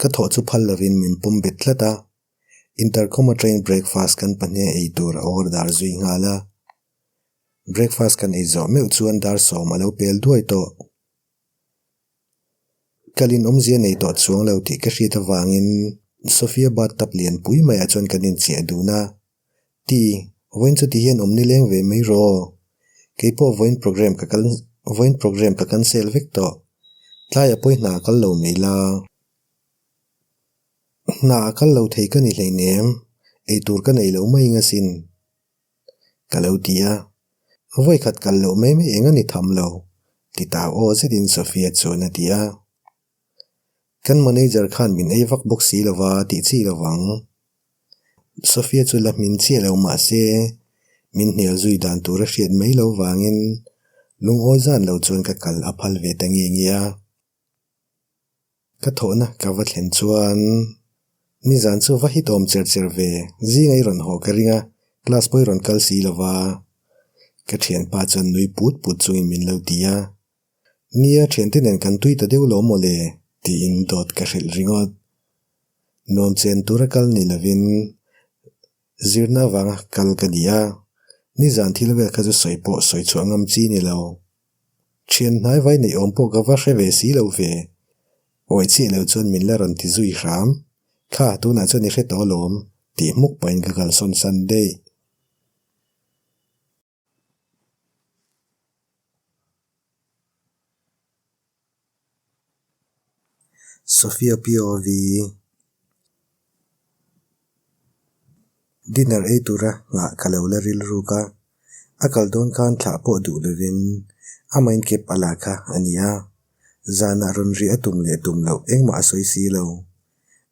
Ka thawh chu phal lovin min pawm bet tlat a, intercom atangin breakfast kan pahnih ei tur a order zui nghal a. Breakfast kan ei zawh meuh chuan dar sawm a lo pel duai tawh. Kalin awmzia nei tawh chuang lo tih ka hriat avangin Sophia bathtub lian pui maiah chuan kan inchiah dun a. Ti, vawiin chu ti hian awm nileng ve mai rawh. Keipawh vawiin program ka kal. Vawiin programme ka cancel vek tawh. Tlaiah pawh i hna a kal lo mai la. Hna a kal lo thei ka ni hleinem, eitur ka nei lo mai ing asin. Ka lo ti a, Vawikhat kal loh mai mai eng a ni tham lo, ti ta aw zetin Sophia chuan a ti a. Kan manager khan min ei vak bawk si lova tih chi lovang. Sophia chu la hmin chiah lo mah se, min hnial zui dan tur a hriat mai lo vangin lungawi zan lo chuan ka kal a phal ve ta nge nge a. Ka thawhna ka va thlen chuan nizan chu va hit awm cher cher ve, zinga i rawn haw ka ring a, class pawh i rawn kal si lova. Ka thianpa chuan nui put put chungin min lo ti a, Nia thiante nen kan tui ta deuh lo maw le? tiin dawt ka hrilh ringawt. Nuam chen tura kal ni lovin zirna avanga kal ka ni a, nizan thil vel kha chu sawi pawh sawi chhuah ngam chi ni lo. Thian hnai vai neih awm pawh ka va hre ve si lo ve. Awi chiah lo chuan min la rawn ti zui hram. Kha, tunah chuan i hre tawh alawm, tih hmuk pahin ka kalsawn san daih. Sofia POV Dinner ei tura nghah ka lo la rilruk a, a kal dawn khan thlah pawh duh lovin a main kep a la kha a ni a, zanah rawn ri a tum leh tum loh engmah a sawi si lo.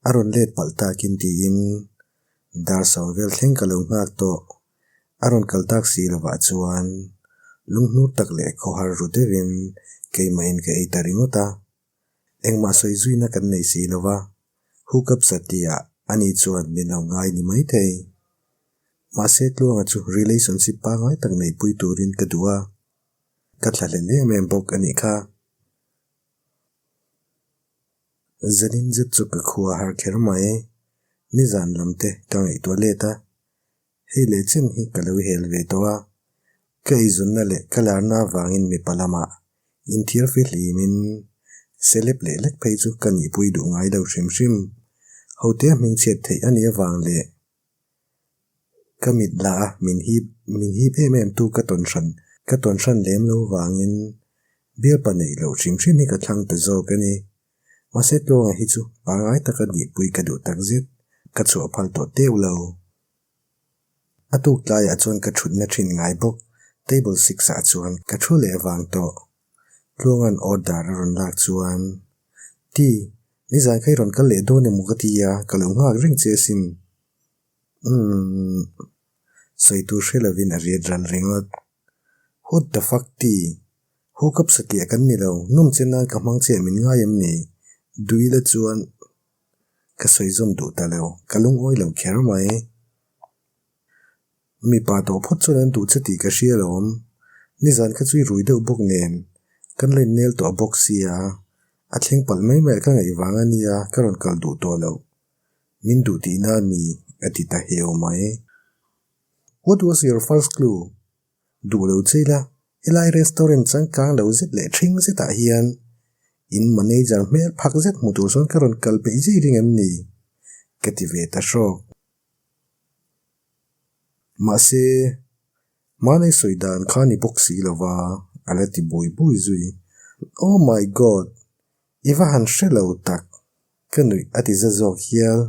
A rawn let palh takin tiin dar sawm vel thleng ka lo nghak tawh. A rawn kal tak si lovah chuan lunghnur tak leh khawhar ru deuhin keimahin ka ei ta ringawt a. Engmah sawi zuina kan nei si lo va, hook up satliah ani chuan min lo ngai ni maithei. Mahse Tluanga chu relationship pangngai tak neihpui turin ka duh a, ka thlahlel em em bawk a nih kha. Zanin zet chu ka khua har kher mai, nizan lam te ka ngaihtuah let a. Hei leh chen hi ka lo hel ve tawh a, ka eizawnna leh ka larna avangin mipa lamah inthiar fihlimin celeb leh lek phei chu ka nihpui duh ngai lo hrim hrim. Hotea hmingchhiat theih a nih avang leh ka mit la a min hip min hip em em tu ka tawn hran ka tawn hran lem lo vangin bialpa neih loh hrim hrim hi ka thlang ta zawk a ni. Mahse Tluanga hi chu pangngai taka nihpui ka duh takzet, ka chhuah phal tawh teuh lo. A tuk tlaiah chuan ka thutna thin ngai bawk, table six ah chuan ka thu leh vang tawh. Tluanga'n order a rawn lak chuan, Ti, nizan kha i rawn kal leh dawn emaw ka ti a, ka lo nghak reng che asin. Umm, sawi tur hre lovin a riat ral ringawt. What the fuck ti? Hook up satliah kan ni lo, nawm che nan ka hmang chiah min ngai em ni? Duhila chuan ka sawi zawm duh ta lo, ka lungawi lo kher mai. Mipa tawh phawt chuan an duh che tih ka hria alawm. Nizan kha chu i rui deuh bawk nen, kan la innel tawh bawk sia, a thleng palh mai mai ka ngaih vang a nia ka rawn kal duh tawh loh. Min duh tihna a mi? a ti ta heu mai. What was your first clue? Duh lo che ila, helai restaurant changkang lo zet leh thing zetah hian in manager hmel phak zet hmu tur chuan ka rawn kal peih zui ring em ni? Ka ti ve ta hrawk. Mahse, hmanei sawi dan kha ni bawk si lova, a la ti bui bui zui. Oh my God! I va han hre lo tak! Ka nuih a ti za zawk hial.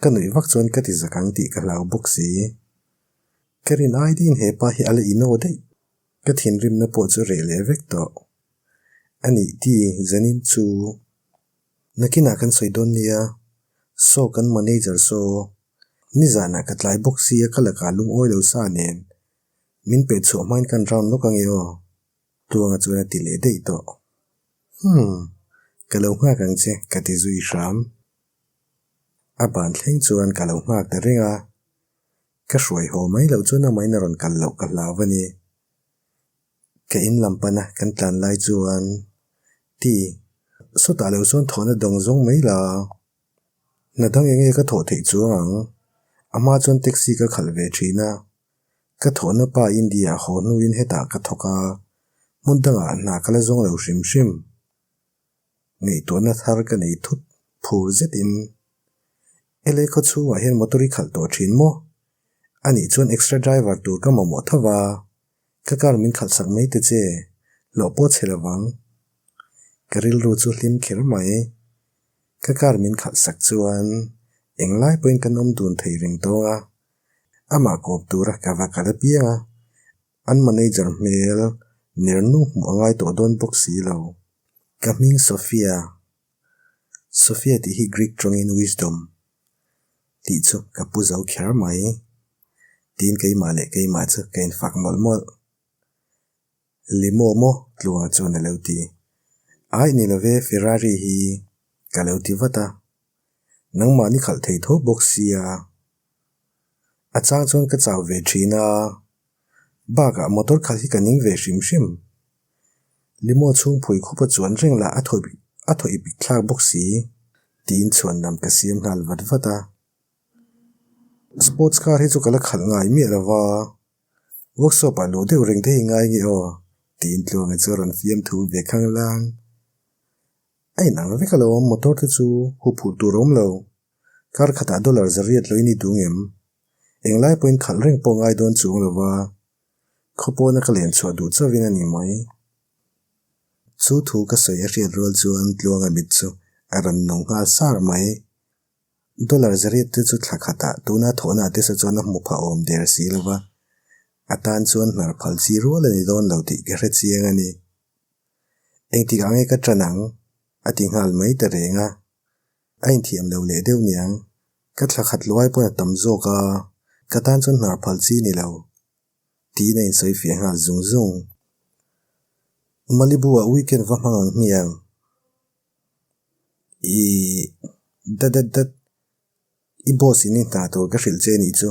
Ka nuih vak chuan ka ti zak ang tih ka hlau bawk si. Ka rin ai ding he pa hi a la ino daih. Ka thinrimna pawh chu reh leh vek tawh. A nih ti zanin chu nakinah kan sawi dawn nia, saw kan manager saw nizanah ka tlai bawk sia ka lakah lungawi lo sa nen min peh chhuah hmain kan round lawk ange aw. Tluanga chuan a ti leh daih tawh. Humm, ka lo nghak ang che ka ti zui hram. A ban thleng chuan ka lo nghak ta reng a, ka hruai haw mai loh chuan amahin a rawn kal loh ka hlau a ni. Ka in lam pana kan tlan lai chuan Ti, sawtah lo chuan thawhna dawng zawng mai la, hna dang eng nge ka thawh theih chuang ang? A hma chuan taxi ka khalh ve thin a, ka thawhna pa India haw hnuin hetah ka thawk a, hmun dangah hna ka la zawng lo hrim hrim. Ngaihtuahna thar ka nei thut phur zetin LA khaw chhungah hian motor i khalh tawh thin maw? Anih chuan extra driver tur ka mamawh tho va, ka car min khalh sak mai ta che. Hlawh pawh chhe lovang. Ka rilru chu hlim kher mai. Ka car min khalh sak chuan englai pawhin kan awm dun thei reng tawng a, amah kawp tura ka va kal apiang a, an manager hmel ner nung hmuh a ngai tawh dawn bawk si lo. Ka hming Sophia. Sophia tih hi Greek tawngin wisdom tih chu ka pu zo kher mai. Tiin keimah leh keimah chu ka infak mawlh mawlh. Limo maw? Tluanga chuan a lo ti. Aih ni love Ferrari hi ka lo ti vat a. Nangmah ni khalh thei tho bawk sia. A chang chuan ka chau ve thin a. Bakah motor khalh hi ka ning ve hrim hrim. Limo chhung phui khupa chuan reng lah a a thaw ipik thlak bawk si. Tiin chhuan lam ka siam nghal vat vat a. Sports car hi chu ka la khalh ngai miah lo va. Workshop ah luh deuh reng te hi ngai nge aw? Tiin Tluanga chu a rawn fiam thu ve khang lang. A inang vek alawm motor te chu hu phurh tur a awm lo. Kar khatah dollar zariat lo in i duh ngem? Englai pawhin khalh reng pawh ngai dawn chuang lo va, khaw pawna ka len chhuah duh chauhin a ni mai. Chu thu ka sawi a hriat rual chuan Tluanga mit chu a rawn nung nghal sar mai. Dollar zariat te chu thla khatah tuna thawhna te sa chuan a hmu phah awm der si lo va, a tan chuan hnar phal chi rual a ni dawn lo tih ka hre chiang a ni. Engtikah nge ka ṭan ang? a ti nghal mai ta reng a. A inthiam lo leh deuh niang. Ka thla khat luai pawn a tam zawk a, ka tan chuan hnar phal chi ni lo. Tiin a insawi fiah nghal zung zung. Malibu-ah weekend va hmang ang hmiang. Ih, dat dat dat, i boss in i hna tur ka hrilh che nih chu.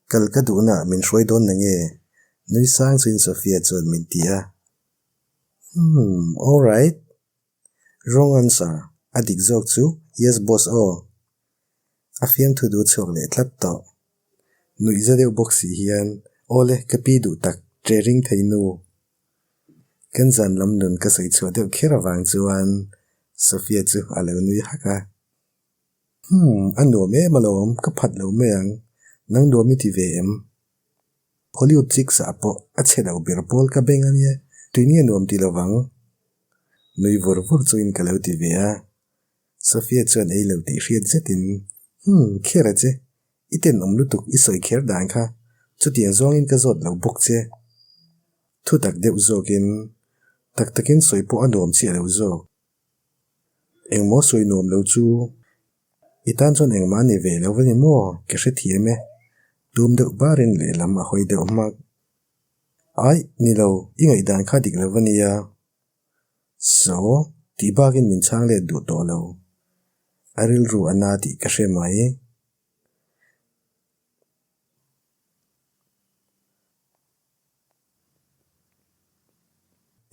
Kal ka duhna min hruai dawn na nge? Nui sang chuin Sophia chuan min ti a. Hmm, alright. Wrong answer, a dik zawk chu yes boss aw. A fiamthu duh chhuak leh tlat tawh. Nuih za deuh bawk si hian, Awle, ka pi duh tak, ṭe ring thei nu. Kan zan lam nun ka sawi chhuah deuh kher avang chuan Sophia chu a lo nui hak a. Hmm, a nuam em alawm, ka phat lo mai ang. Nang nuam i ti ve em? Hollywood chicks ah pawh a chhe lo ber pawl ka beng ania, tui nge nuam ti lovang? Nui vur vur chuin ka lo ti ve a. Sophia chuan ei lo tih hriat zetin, Hmm, kher a che, i tenawm lutuk i sawi kher dan kha, chutiang zawngin ka zawt lo bawk che. Thu tak deuh zawkin, tak takin sawi pawh a nuam chiah lo zawk. Engmaw sawi nuam lo chu i tan chuan engmah a ni ve lo va ni maw? Ka hrethiam e. Tum deuh barin lehlam a hawi deuh hmak. Aih, ni lo, i ngaihdan kha dik lo va nia. So, tih bakin min chhang let duh tawh lo. A rilru a na tih ka hre mai.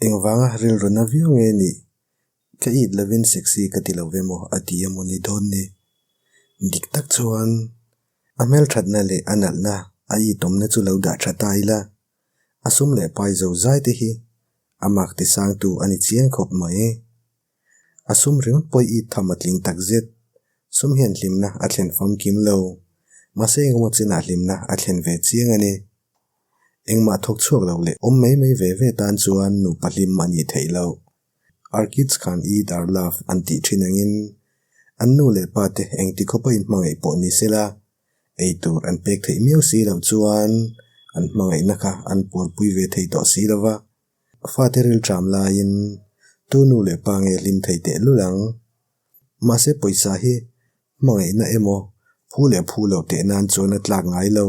Engvanga rilru na viau nge nih? Ka it lovin sexy ka ti lo ve maw a ti emaw ni dawn ni? Dik tak chuan a hmelthatna leh a nalhna a itawmna chu lo dah tha ta ila, a sum leh pai zo zai te hi a mak tisangtu a ni chiang khawp mai. A sum ringawt pawh i tham a tling tak zet. Sum hian hlimna a thlen famkim lo. Mahse engemaw chinah hlimna a thlen ve chiang a ni. Engmah thawk chhuak lo leh awm mai mai ve ve tan chuan nupa hlim a nih theih loh. Our kids can eat our love an tih thin angin an nu leh pa te engti khawpa inhmangaih pawh ni sela ei tur an pek theih miau si loh chuan an hmangaihna kha an puarpui ve thei tawh si lo va. Fate rilṭam laiin tu nu leh pa nge hlim thei teh lul ang? Mahse pawisa hi hmangaihna emaw phu leh phu loh teh nan chuan a tlak ngai lo.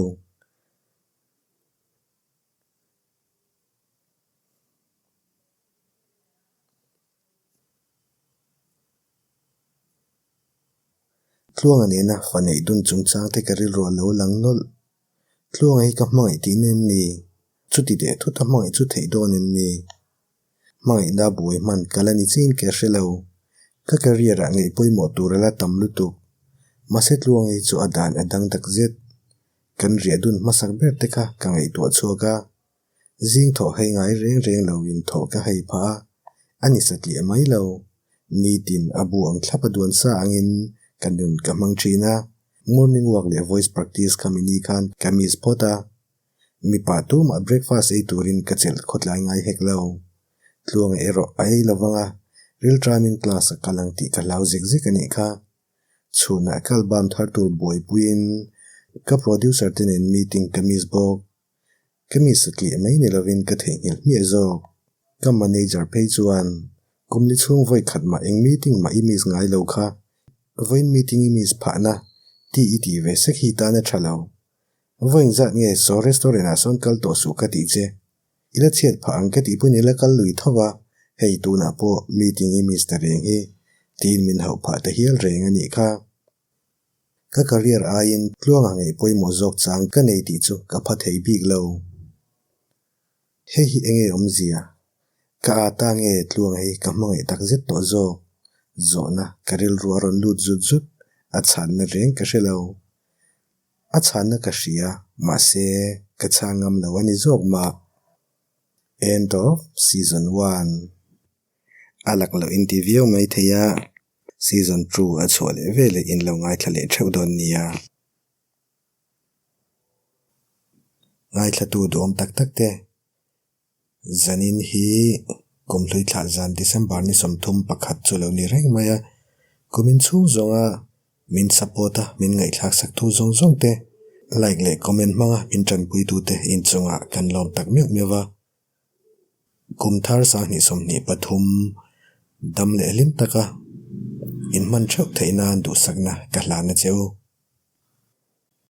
Tluanga nena fa neih dun chungchang te ka rilru a lo lang nawlh. Tluanga hi ka hmangaih tihna em ni? Chuti teh thut a hmangaih chu theih dawn em ni? Hmangaihna buai hman ka la ni chiin ka hre lo. Ka career ah ngaih pawimawh tur a la tam lutuk. Mahse Tluanga hi chu a dan a dang tak zet. Kan riah dun hmasak ber te kha ka ngaihtuah chhuak a. Zing thawh hei ngai reng reng lo in thawh ka hei phah a, a ni satliah mai lo. Nitin a bu ang thlap a duan sa angin ka nun ka hmang thin a, morning walk leh voice practice kha mini khan ka miss phawt a. Mipa tumah breakfast ei turin ka chelh khawtlai ngai hek lo. Tluanga erawh a ei lovang a, rilṭamin class a kal ang tih ka hlau zek zek a nih kha. Chhunah ka album thar tur buaipuiin ka producer te nen meeting ka miss bawk. Ka miss satliah mai ni lovin ka theihnghilh hmiah zawk. Ka manager phei chuan kum li chhung vawi khat mah eng meeting mah i miss ngai lo kha. Vawiin meeting i miss phahna tih i tih ve sek hi tan a tha lo. Vawiin zat nge saw restaurant ah sawn kal tawh suh ka tih che. I la chhiat phah ang ka tih pawhin i la kal lui tho va, hei tunah pawh meeting i miss ta reng hi tiin min hauh phah ta hial reng a nih kha. Ka career aiin tluanga ngaih pawimawh zawk chang ka nei tih chu ka pha thei bik lo. Hei hi enge awmzia? Ka ata nge tluanga hi ka hmangaih tak zet tawh zawk? Zawhna ka rilru a rawn lut zut zut, a chhanna reng ka hre lo. A chhanna ka hria, mahse ka chhang ngam lo a ni zawk mah. End of Season One. A lak loh inti viau mai thei a, Season 2 a chhuah leh veleh in lo ngaithla leh theuh dawn nia. Ngaithlatu duhawm tak tak te, Zanin hi Kumhlui thlah zan December ni 31 chu lo ni reng mai a, kumin chhung zawnga min support a, min ngaihthlak sak tu zawng zawng te, like leh comment hmanga min tanpui tu te inchungah kan lawm tak meuh meuh va. Kum thar 2023 dam leh hlim taka inhman theuh theih nan duhsakna ka hlan a che u.